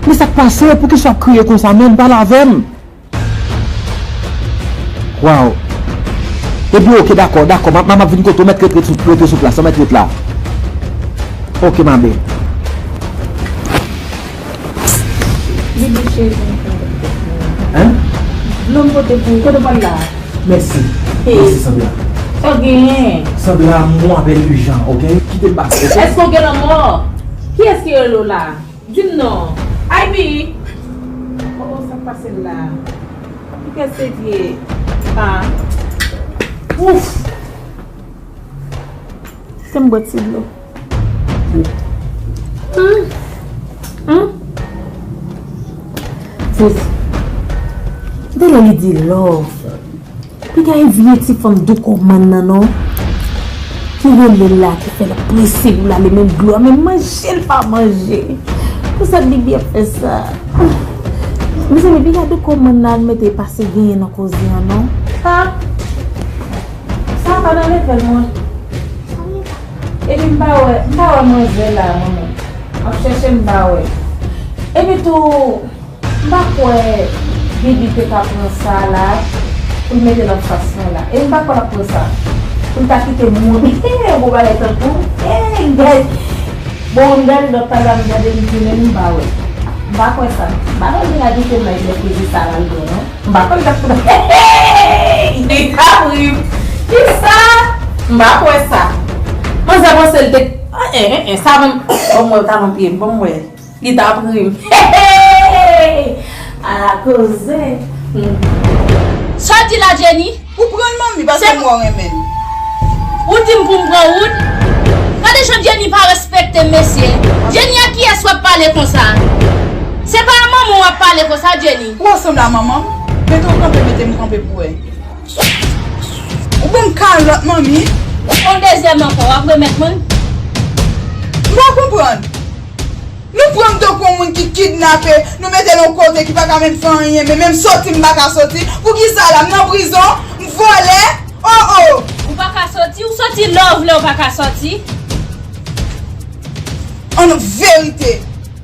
Men sa k pase? Poukisa w ap kriye konsa, menm? Pale avè m. Waw. Ebyen, oke, dakò, dakò. M ap, m ap vin kote w, mèt ret, ret sou, rete sou plas lan, mèt ret la. Oke, ma belle. Bibi cheri. Hein? Dlo m pote pou ou. Kote w pral la? Mèsi. Hey. Mèsi, Sandra. Sa w genyen? Sandra, mwen apèl ijan, oke? Kite m pase, oke? Èske w gen lanmò? Kiyès ki rele w la? Di m non. Ivy! Oh, oh, sa k pase l la? Ki kè se vye? Ah. Ouf! Kite m bwè ti dlo. Hmm. Hmm. Sis, de lè li di love. Piga e vye ti fanm dou kòmann nan non. Ki rele l la, ki fè l prese pou l ale met dlo a, men manje l pa manje. Pou sa Bibi ap fè sa? Mezanmi, piga dou kòmann nan al mete pase genyen nan koze an non. Sa, sa pa nan level mwen. Epi m pa wè, m pa wè manzè la mwen menm. M ap chèche m pa wè. Epi tou, m pa kwè Bibi te ka pran sa la pou l mete l anfas mwen la. E m pa kwè l ap pran sa. Pou l ta kite moun. Bon bagay tankou. Hey, gade. Bon, m gade lòt la, m gade li tounen, m pa wè. M pa kwè sa. M pa kwè l te ka kite m la epi l ap peze sa la l pran non. M pa kwè l t ap pran. Hey, hey, hey. Li ka ri m. Kisa? M pa kwè sa. Manzè panse l te. Ah, eh, eh, eh, sa menm. Bon, mwen, ta nan pye m. Bon, mwen. Li t ap ri m. Ala koze. Hmm. Sa w di la, Jenny? Ou pran l, manmi, paske m wè w renmen l. Ou di m pou m pran wood? Gade jan Jenny pa respekte m, mesye. Jenny, a kiyès w ap pale konsa? Se pa a manman w ap pale konsa, Jenny. Ou sanble a manman m? Mete w kanpe, mete m kanpe pou wè. Ou ban m kalòt, manmi. On dezyèm ankò, w ap remèt mwen? M pa konprann. Nou pran m tankou yon moun ki kidnape, nou mete l yon kote ki pa ka menm fè anyen, men menm soti m pa ka soti. Poukisa la? M nan prizon? M vòlè? Oh, oh! Ou pa ka soti? Ou soti lè w vle, ou pa ka soti? An verite,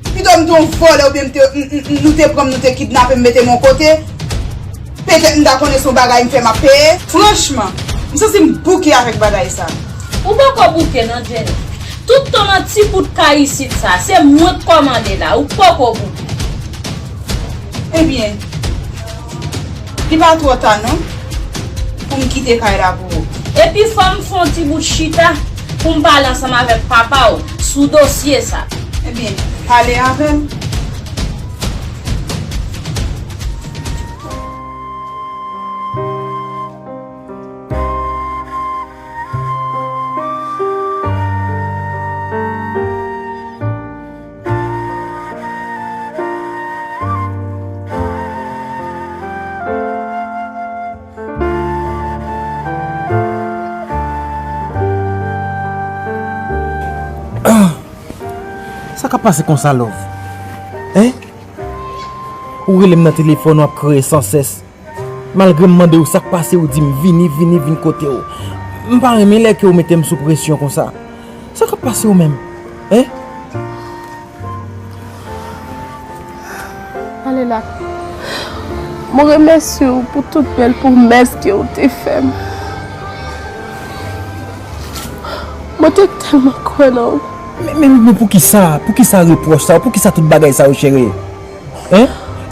pito m te yon vòlè oubyen m te, m, m, m, nou te pran m, nou te kidnape m, mete m yon kote. Petèt m ta konnen se yon bagay m fè m ap peye. Franchman, m santi m bouke avèk bagay sa. Ou poko bouke non, Jenny. Tout tan nan ti bout kay isit sa, se mwen k kòmande la, ou poko bouke. Ebyen, li pa twò ta non, pou m kite kay la pou ou. Epi fò m fè yon ti bout chita pou m pale ansanm avèk papa w sou dosye sa. Ebyen, pale avè l. Sa k ap pase konsa, Love? Hein? Ou rele m nan telefòn, w ap kriye sansès. Malgre m mande w sa k pase, ou di m vini, vini, vin kote w. M pa renmen lè ke w mete m sou presyon konsa. Sa k ap pase w menm? Hein? Ale la. Mwen remèsye w pou tout bèl pwomès ke w te fè m. Mwen te tèlman kwè nan w. Men, men, men poukisa? Poukisa repwòch sa yo? Poukisa tout bagay sa yo, cheri? Hein?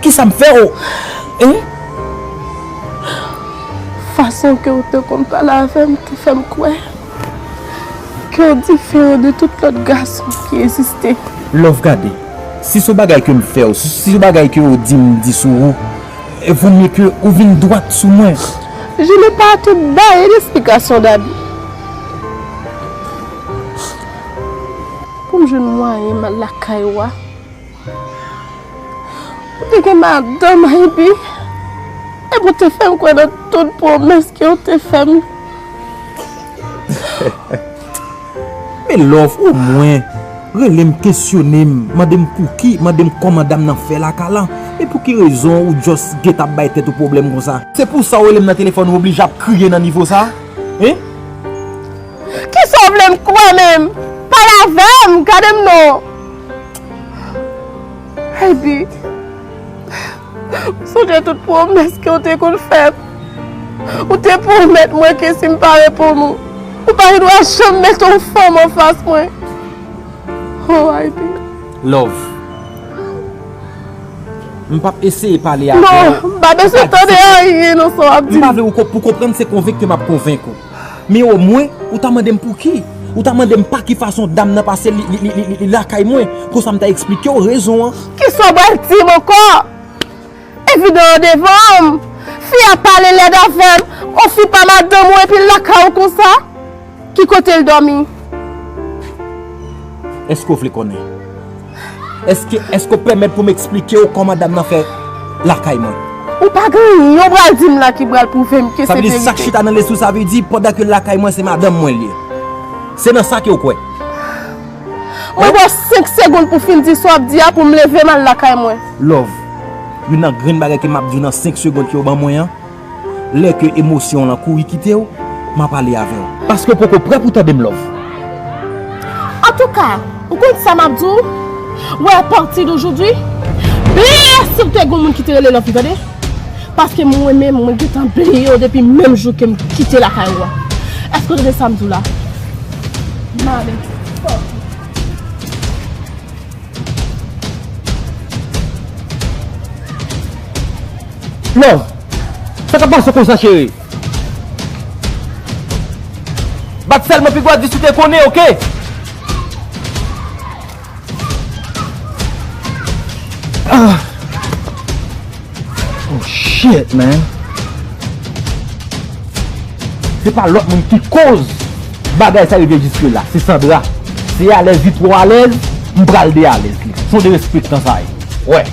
Kisa m fè w? Hein? Fason ke w te konn pale avè m te fè m kwè ke w diferan de tout lòt gason ki egziste. Love, gade, si se yon bagay ke m fè w, si, si se yon bagay ke w di m di sou ou, e vo mye ke ou vin dwat sou mwen. Je n'ai pas à te baye d'explication, Dabi. Pou m jwenn mwayen m al lakay ou a. Ou te gen madanm, Ivy. Epi ou te fè m kwè nan tout pwomès ke w te fè m. Men Love, omwen, rele m, kesyone m, mande m pouki, mande m kòman dam nan fè lakay lan. Men pou ki rezon ou just gentan ap bay tèt ou pwoblèm konsa? Se pou sa ou rele m nan telefòn, ou oblije ap kriye nan nivo sa? Hein? Kisa w vle m kwè menm? Pale avè m, gade m non. Ivy, m sonje tout pwomès ke w te konn fè m. Ou te pwomèt mwen ke si m pa reponn ou, ou pa gen dwa janm mete yon fanm anfas mwen. Oh, Ivy. Love. M p ap eseye pale avè w. Non, m pa bezwen tande anyen nan sa w ap di m. M pa vle ou ko-, pou konprann, se konvenk ke m ap konvenk ou. Men omwen, ou ta mande m pouki. Ou ta mande m pa ki fason dam nan pase li, li, li, li, li, li lakay mwen. Konsa m ta eksplike w rezon an. Kisa w pral di m ankò? Evidan an devan m. Fi a pale lèd avè m. Yon fi pa madanm ou epi l lakay ou konsa. Ki kote l dòmi? Èske w vle konnen? Èske, èske w pèmèt pou m eksplike w kòman dam nan fè lakay mwen? Ou pa gen anyen w pral di m la ki pral pwouve m ke se verite. Sa vle di sa k chita nan lespri w, sa vle di pandan ke l lakay mwen se madanm mwen l ye. Se nan sa ke w kwè? Mwen ba w senk segonn pou fin di sa w ap di a pou m leve m al lakay mwen. Love, youn nan grenn bagay ke m ap di w nan senk segonn ke w ban mwen an, lè ke emosyon w lan kouri kite w, m a pale avè w. Paske w poko prè pou tande m, Love. Antouka, ou konn sa m ap di w? Wè, apati de jodi, bliye si w te gen yon moun ki te rele Love, tande? Paske mwen menm, mwen gentan bliye w depi menm jou ke m kite lakay ou a. Èske w tande sa m di w la? M ale. Love, sa k ap pase konsa, cheri? Bat sèlman pi gwo a di si w te konnen, oke? Ah. Oh shit, man. Se pa lòt moun ki koz bagay sa rive jiske la. Se Sandra. Se alèz li twò alèz, m pral de alèz li. Se yon derespektan sa ye. Wè.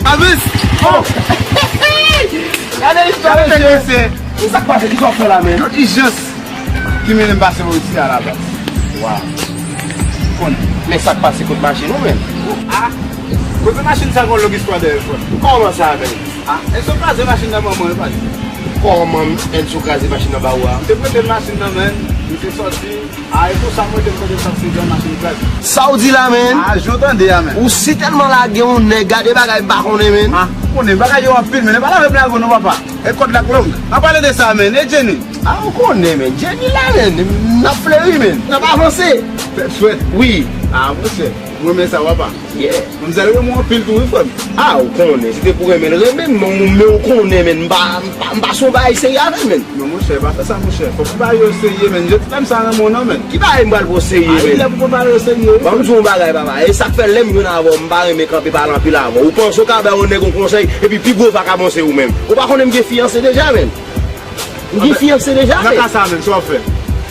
Alvis! Oh! Gade istwa, mesye! Mesye, sa k pase? Kisa w fè la, men? Yon ijans ki mennen m pase bò isi a la baz. Waw. Konnen. Men sa k pase kot machin ou, men? Ah! Kote machin sa gon long istwa dèyè, frè? Kòman sa, men? Ah, èske w kraze machin nan manman w, epa di? Kòman Enzo kraze machin nan ba ou a? M te prete l machin nan, men. M te sòti. Ah, e pou sa m rete m kote m t ap sezi yon machin kraze. Sa w di la, men? Ah, jan w tande a, men. Ou si tèlman lage yon nèg, gade bagay m pa konnen, men. Ah, ou konnen bagay yo anpil, men. E pa lave m lage w non, papa. E kòd la k long. An palan de sa, men, e Jenny? Ah, ou konnen, men. Jenny la, men. N ap fleri, men. N ap avanse. Fèt swèt. Wi. Ah, monchè. M renmen sa, papa. Yeah. Manmzèl renmen w anpil tou, wi, frè m. Ah, ou konnen. Si te pou renmen l, renmen m, men, men ou konnen, men. M pa, m pa, m pa se yon bagay serye avè l, men. Non, monchè, pa fè sa, monchè. Fòk ou ba yo serye, men. Jodi menm sa renmen w, non, men. Ki bagay m pral ba w serye, men? Ah, lè pou konn ba yo serye, wi. Ban m di w yon bagay, papa. E sa k fè lè m jwenn avè w, m pa renmen kanpe pale anpil avè w. Ou panse w ka ba yon nèg yon konsèy, epi pi gwo vakabon se ou menm. Ou pa konnen m gen fiyanse deja, men. M gen fiyanse deja, men. Nan ka sa menm, sa w ap fè?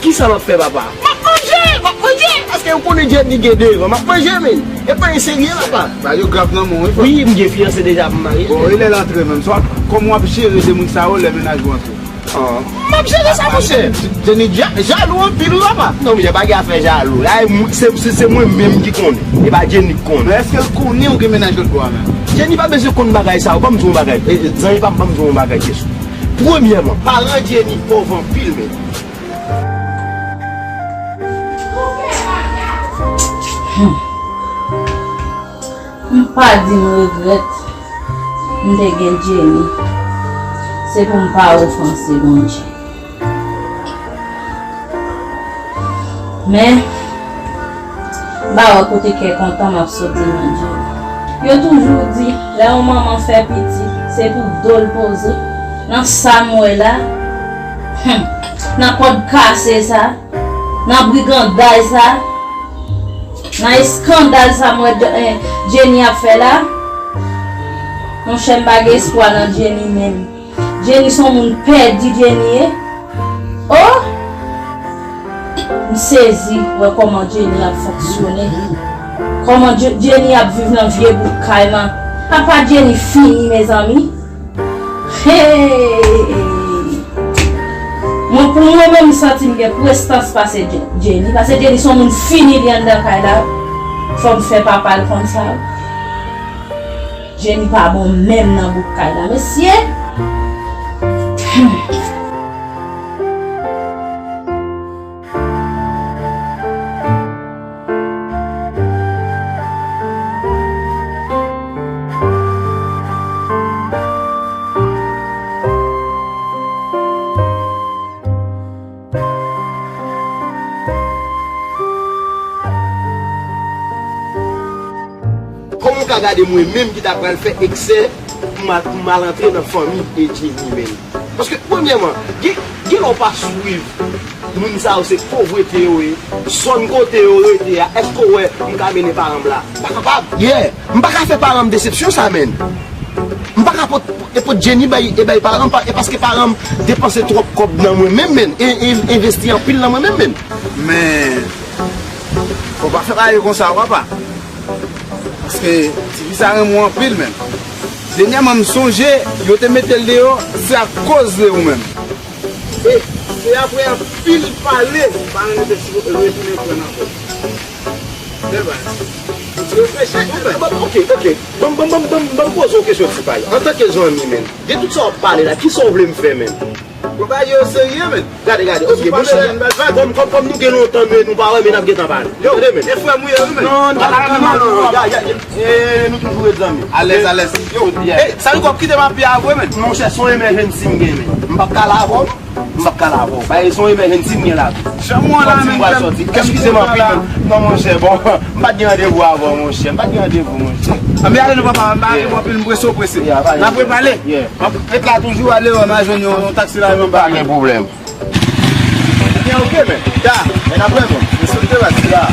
Kisa m ap fè, papa? M ap manje! M ap manje! Paske ou konnen Jenny gen devan. M ap manje, men. E pa yon serye, papa. Bagay yo grav nan men w, wi, frè. Wi, m gen fiyanse deja, m marye. Bon, e lè l antre menm? Sa w ap, kòman w ap jere de moun sa yo lè mennaj ou antre? Ah. M ap jere sa, monchè. Jenny ja-, jalou anpil, wi, papa. Non, monchè, pa gen afè jalou. La, e mwen, se, se, se mwen menm ki konnen. E pa Jenny ki konnen. Men èske l konnen ou gen mennaj lòt bò a menm? Jenny pa bezwen konn bagay sa yo. Ban m di w yon bagay. E, e, zanmi pa m, ban m di w yon bagay, Jesou. Premyèman, paran Jenny pòv anpil, men. Hmm. M pa di m regrèt m te gen Jenny. Se pou m pa ofanse Bondye. Men, m pa wè kote kè kontan m ap soti nan Jenny. Yo toujou di, lè yon manman fè pitit, se pou do l poze. Nan sa m wè la, hmm, nan kòd kase sa, nan brigandaj sa, nan eskandal sa m wè, eh, Jenny ap fè la, monchè, m pa gen espwa nan Jenny menm. Jenny se yon moun pèdi, Jenny ye. Oh! M sezi wè kòman Jenny ap fonksyone. Kòman Je-, Jenny ap viv nan vye bout kay la. Apa Jenny fini, mezanmi? Hey! Mwen, pou mwen menm, m santi m gen prestans pase Je-, Jenny. Pase Jenny se yon moun fini, li anndan kay la. Fò m fè papa l konn sa. Jenny pa bon menm nan bout kay la, mesye. Hmm. Kòman w ka gade mwen menm ki ta pral fè eksè pou m al, pou m al antre nan fanmi Jenny menm? Paske, premyèman, gen, gen lè w pa swiv moun sa yo, se povrete yo ye, zòn kote yo rete a, èske w wè m ka mennen paran m la? M pa kapab. Yeah, m pa ka fè paran m desepsyon sa, menn. M pa ka pot, e pot Jenny bay, e bay paran m, pa, e paske paran m depanse twòp kòb nan mwen menm, menm, e, e envesti anpil nan mwen menm, menm. Men, fò w pa fè bagay konsa, papa. Paske tifi sa renmen w anpil, menm. Dènyèman, m sonje, yo te mete l deyò, se akoz de ou menm. E se apre anpil pale, paran m te retounen pran nan kò. Bèl bagay. Ou ti reflechi, ou fè. Bon, ok, ok. Ban m, ban m, ban m, ban m, ban m poze w kesyon, ti pale. Antanke zanmi, menm, de tout sa w ap pale la, kisa w vle m fè, menm? Bon, bagay yo serye, menm. Gade, gade. Ok, bon, chè. Kòm, kòm, kòm nou gen lontan, nou, nou pa wè, men n ap gentan pale. Yo, tande, menm. E frè m ou ye, wi, menm. Non, non, non, non, non, ya, ya, ya. E, nou toujou ret zanmi. Alèz, alèz. Yo, e, sa nou kòm kite m ap pye avwe, menm. Monchè, se yon emergency m gen, menm. M p ap ka la avè w. M p ap ka la avè w. Paske se yon emergency m gen la tou. Janm ou an la, menm, frè m. Eskize m anpil, menm. Non, monchè, bon, m pa t gen randevou avè w, monchè. M pa t gen randevou, monchè. Anben, ale non, papa, m pa rete anpil, m prese, w prese. N ap repale. M ap ret la toujou, ale wè, m a jwenn yon, yon taksi la, yon bagay. Pa gen pwoblèm. Byen, ok, men. Ya, men n ap wè, bon. Mwen sou te bati la.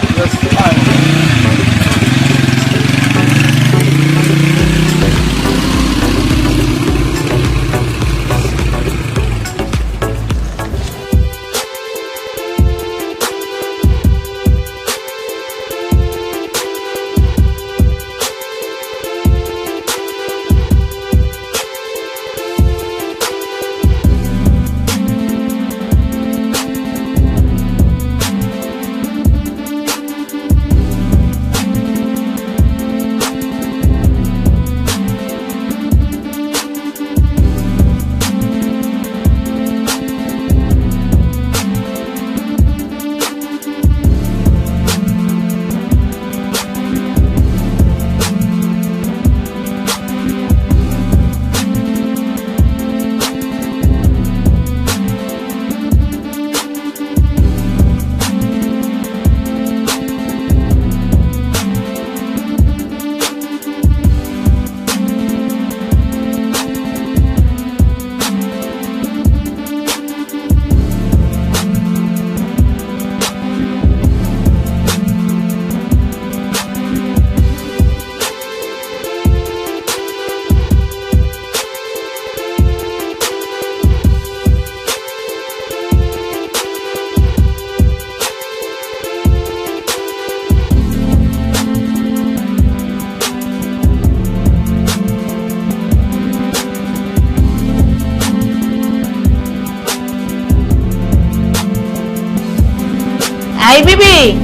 Ay, Bibi!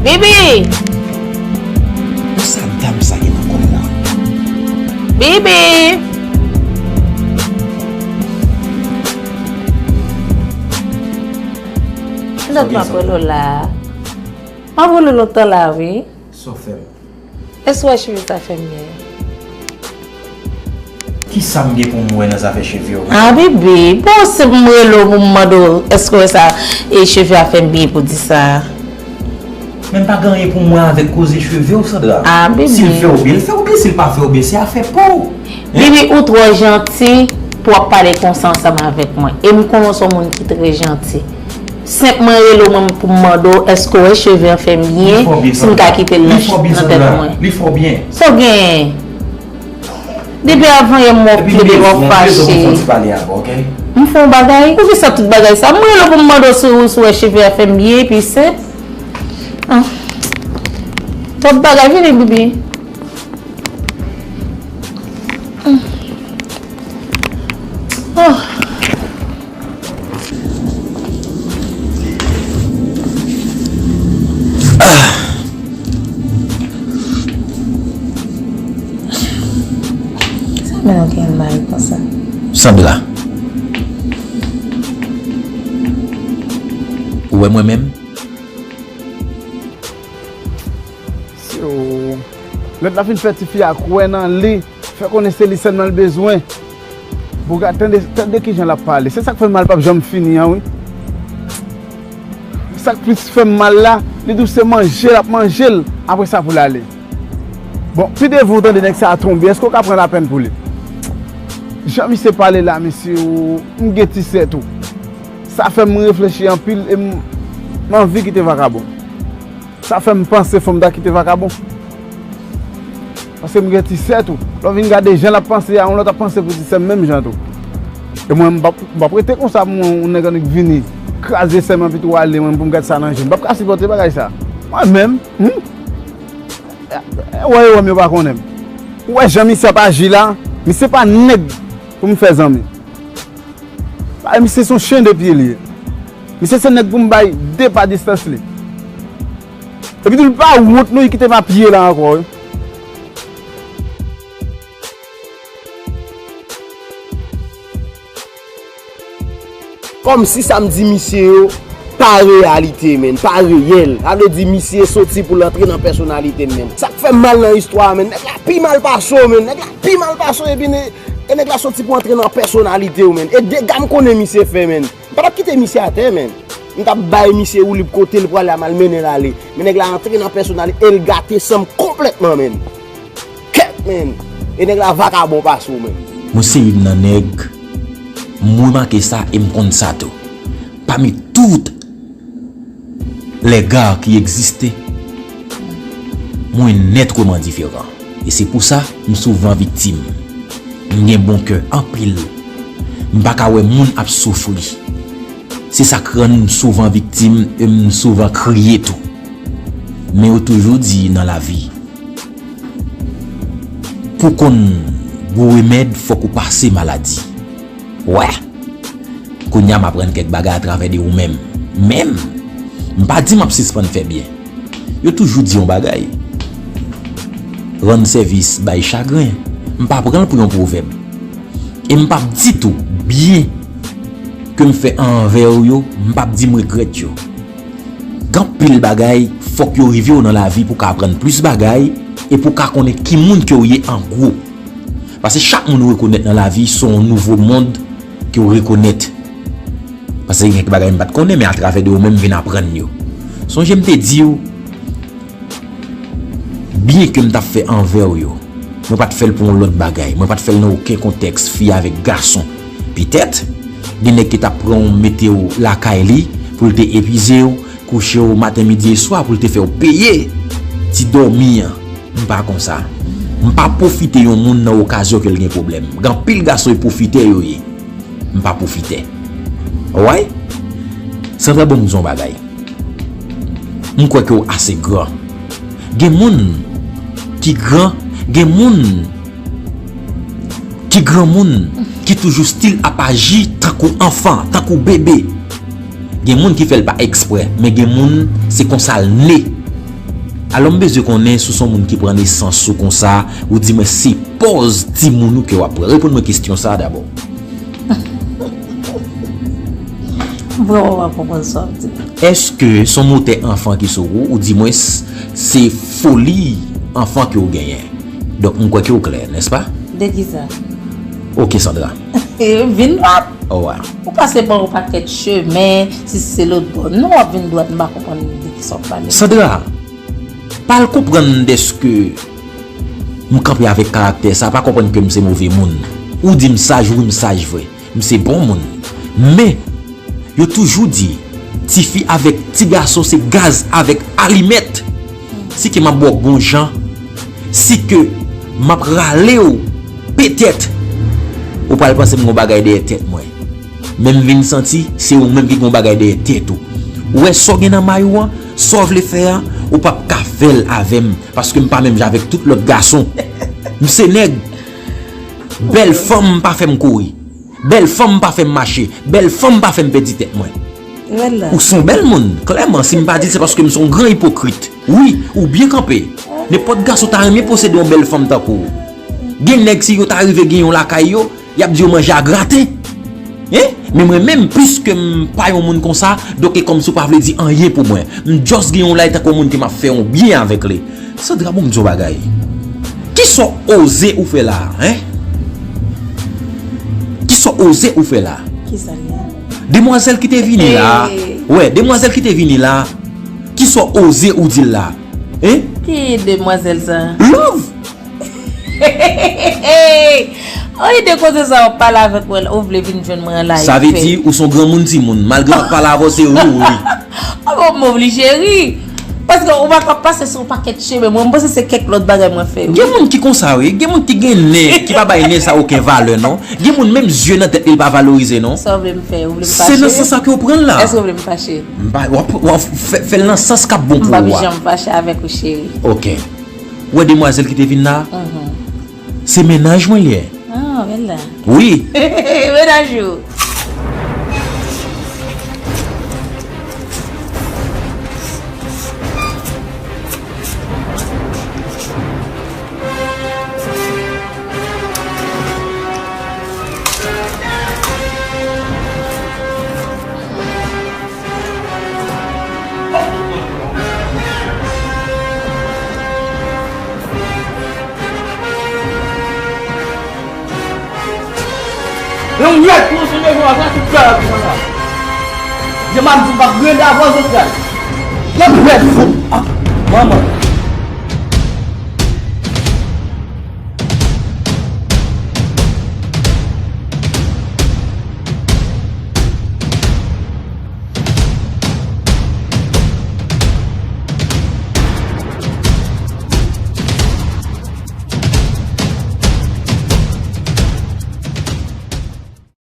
Bibi! Pou sa dam sa gen nan kòm nan? Bibi! Kilè m ap rele w la? M ap rele w lontan la, wi. Sa w fè m? Èske w wè cheve sa fè m byen? Kisa m gen pou m wè nan zafè cheve w? Ah, bebe, bon, se pou m rele w pou m mande w, èske w wè sa, e cheve a fè m byen pou di sa? Men m pa gen anyen pou m wè avèk koze cheve w, Sandra. Ah, bebe. Si l fè w byen, l fè w byen. Si l pa fè w byen, se afè pa w. Hein? Bebe, ou twò janti pou w ap pale konsa ansanm avèk mwen. E m konnen w se yon moun ki trè janti. Senp mwen rele w mwen pou m mande w, èske w wè cheve an fè m byen, si m ka kite l nan, nan tèt mwen? Li fè w byen. Sa w genyen? Depi avan yè m wè w plede wè w fache. M fè w bagay? Poukisa tout bagay sa? M rele w pou m mande w si, si w wè cheve a fè m byen, epi senp. Ah. Twòp bagay, vini, Bibi. Oh. Sa mennen w gen mal konsa? Sandra, ou wè mwen menm? Si w, lè l ta fin fè tifi a kwè nan li, fè konnen se li sèlman l bezwen. Bouga, tande, tande kijan l ap pale. Se sa k fè mal p ap janm fini an, wi. Sa k plis fè m mal la, li di w se manje l ap manje l, apre sa pou l ale. Bon, pi devan w tande nèg sa a tonbe, èske w ka pran lapèn pou li? Jan misye pale la, mesye, m gen ti sè tou. Sa fè m reflechi anpil e m, m anvi kite vakabon. Sa fè m panse fò m ta kite vakabon. Paske m gen ti sè tou. Lè w vin gade jan l ap panse a, yon lòt ap panse pou ti sè m menm jan tou. E mwen, m p ap, m p ap rete konsa pou yon nèg annik vini kraze sè m anpi tou ale, mwen pou m gade sa nan je m. M p ap ka sipòte bagay sa. Mwen menm, hmm? Wè, wè, m yo pa konnen m. Ou wè jan misye ap aji la? Misye pa nèg pou m fè zanmi. Bagay misye se yon chen de pye li ye. Misye se nèg pou m bay de pa distans li. Epi tou, li pa wont non, li kite m a pye la ankò, wi. Kòmsi sa m di misye yo pa reyalite, menn, pa reyèl. Sa vle di misye soti pou l antre nan pèsonalite m, menn. Sa k fè m mal nan istwa a, menn, nèg la pi mal pase w, menn. Nèg la pi mal pase w, epi ne, e nèg la soti pou antre nan pèsonalite w, menn. E dega m konnen misye fè, menn. M pa t ap kite misye atè, menn. M t ap bay misye woulib kote l prale a, m al mennen l ale. Men nèg la antre nan pèsonalite e l gate san m konplètman, menn. Kèt, menn. E nèg la vakabon pase w, menn. Mwen se youn nan nèg, m remake sa e m konn sa tou. Pami tout les gars ki egziste, mwen nètreman diferan. E se pou sa, m souvan viktim. M gen bon kè anpil. M pa ka wè moun ap soufri. Se sa k rann m souvan viktim e m souvan kriye tou. Men yo toujou di nan lavi, pou konn gwo remèd, fòk ou pase maladi. Wè! Kounye a m aprann kèk bagay atravè de ou menm. Menm, m pa di m ap sispann fè byen. Yo toujou di yon bagay, rann sèvis bay chagren. M pa pran l pou yon pwovèb. E m p ap di tou, byen ke m fè anvè w yo, m p ap di m regrèt yo. Gen anpil bagay, fòk yo rive w nan lavi pou w ka aprann plis bagay e pou w ka konnen ki moun ke w ye an gwo. Paske chak moun ou rekonèt nan lavi, se yon nouvo mond ke w rekonèt. Paske gen kèk bagay m pa t konnen, men atravè de ou menm, m vin aprann yo. Sonje m te di w, byen ke m t ap fè anvè w yo, mwen pa t fè l pou yon lòt bagay. Mwen pa t fè l nan okenn kontèks, fi avèk gason. Petèt, gen nèg ki t ap pran w, mete w lakay li, pou l te epize w, kouche w maten, midi e swa, pou l te fè w peye ti dòmi an. M pa konsa. M pa pwofite yon moun nan okazyon ke l gen pwoblèm. Gen anpil gason e pwofitè yo ye. M pa pwofitè. Alright? Sandra, bon, m di w yon bagay. M kwè ke w ase gran. Gen moun ki gran, gen moun ki granmoun, ki toujou still ap aji tankou anfan, tankou bebe. Gen moun ki fè l pa eksprè, men gen moun, se konsa l ne. Alò, m bezwen konnen si w se yon moun ki pran nesans ou konsa, ou di mwen se pòz timoun ou ke w ap pran. Reponn mwen kesyon sa a dabò. M vrèman pa konprann sa w ap di. Èske se yon motè anfan ki sou ou, ou di mwen s-, se foli anfan ke w genyen? Donk, m kwè ke w klè, nèspa? De kisa? Oke, Sandra. Vin dwat. Owa. Ou pase pa yon pakèt chemen, si se lòt bò. Non, w ap vin dwat, m pa konprann de kisa w ap pale. Sandra, pa al konprann dèske m kanpe avèk karaktè sa, pa konprann ke m se move moun. Ou di m saj, wi, m saj vre. M se bon moun. Men, yo toujou di, tifi avèk ti gason se gaz avèk alimèt. Si ke m ap ba w bon jan, si ke m ap rale w, petèt, ou pral panse m gon bagay dèyè tèt mwen. Men m vin santi, se ou menm ki gon bagay dèyè tèt ou. Ou wè sa w gen nan may ou an, sa w vle fè a, ou p ap ka fè l avè m, paske m pa menm jan avèk tout lòt gason. M se nèg. Bèl fanm pa fè m kouri. Bèl fanm pa fè m mache. Bèl fanm pa fè m pèdi tèt mwen. Ou se yon bèl moun. Klèman, si m pa di l, se paske m se yon gran ipokrit. Wi, ou byen kanpe. Nenpòt gason ta renmen posede yon bèl fanm tankou w. Gen nèg, si yo ta rive gen yon lakay yo, y ap di yo manje a graten. Hein? Men mwen menm, piske m pa yon moun konsa, donk e kòmsi w pa vle di anyen pou mwen. M just gen yon lay tankou yon moun ke m ap fè yon byen avèk li. Sandra, bon, m di w bagay. Kisa w oze ou fè la, hein? Kisa w oze ou fè la? Kisa l ye? Demwazèl ki te vini la. Hey. Wè, demwazèl ki te vini la. Kisa w oze ou di l la? Hein? Ki demwazèl sa? Love! Oye, de koze sa w ap pale avèk mwen, ou vle vin jwenn mwen an la. Sa vle di, ou se yon granmoun timoun. Malgre m ap pale avè w, se ri w ri. An bon, m oblije ri. Paske ou pa ka pase sou yon pakèt chemen. Mwen, m panse se kèk lòt bagay mwen fè, wi. Gen moun ki konsa, wi. Gen moun ki gen nen, ki pa bay nen sa okenn valè, non. Gen moun, menm zye nan tèt li, li pa valorize, non. Sa w vle m fè? Ou vle m fache? Se nan sans sa ke w pran l la. Èske w vle m fache? M pa, w ap, w ap fè, fè l nan sans k ap bon pou ou a. M p ap janm fache avèk ou, cheri. Ok. Ou wè demwazèl ki te vin la? Mhm. Se mennaj mwen li ye. Ah, men la. Wi. Mennaj ou. Yon rèd pou w sonje jou a, sa tout pè la pou mwen la. Jan m ap di w, m ap rèd avè w, Zofran. Yon rèd fou. Ah, manman.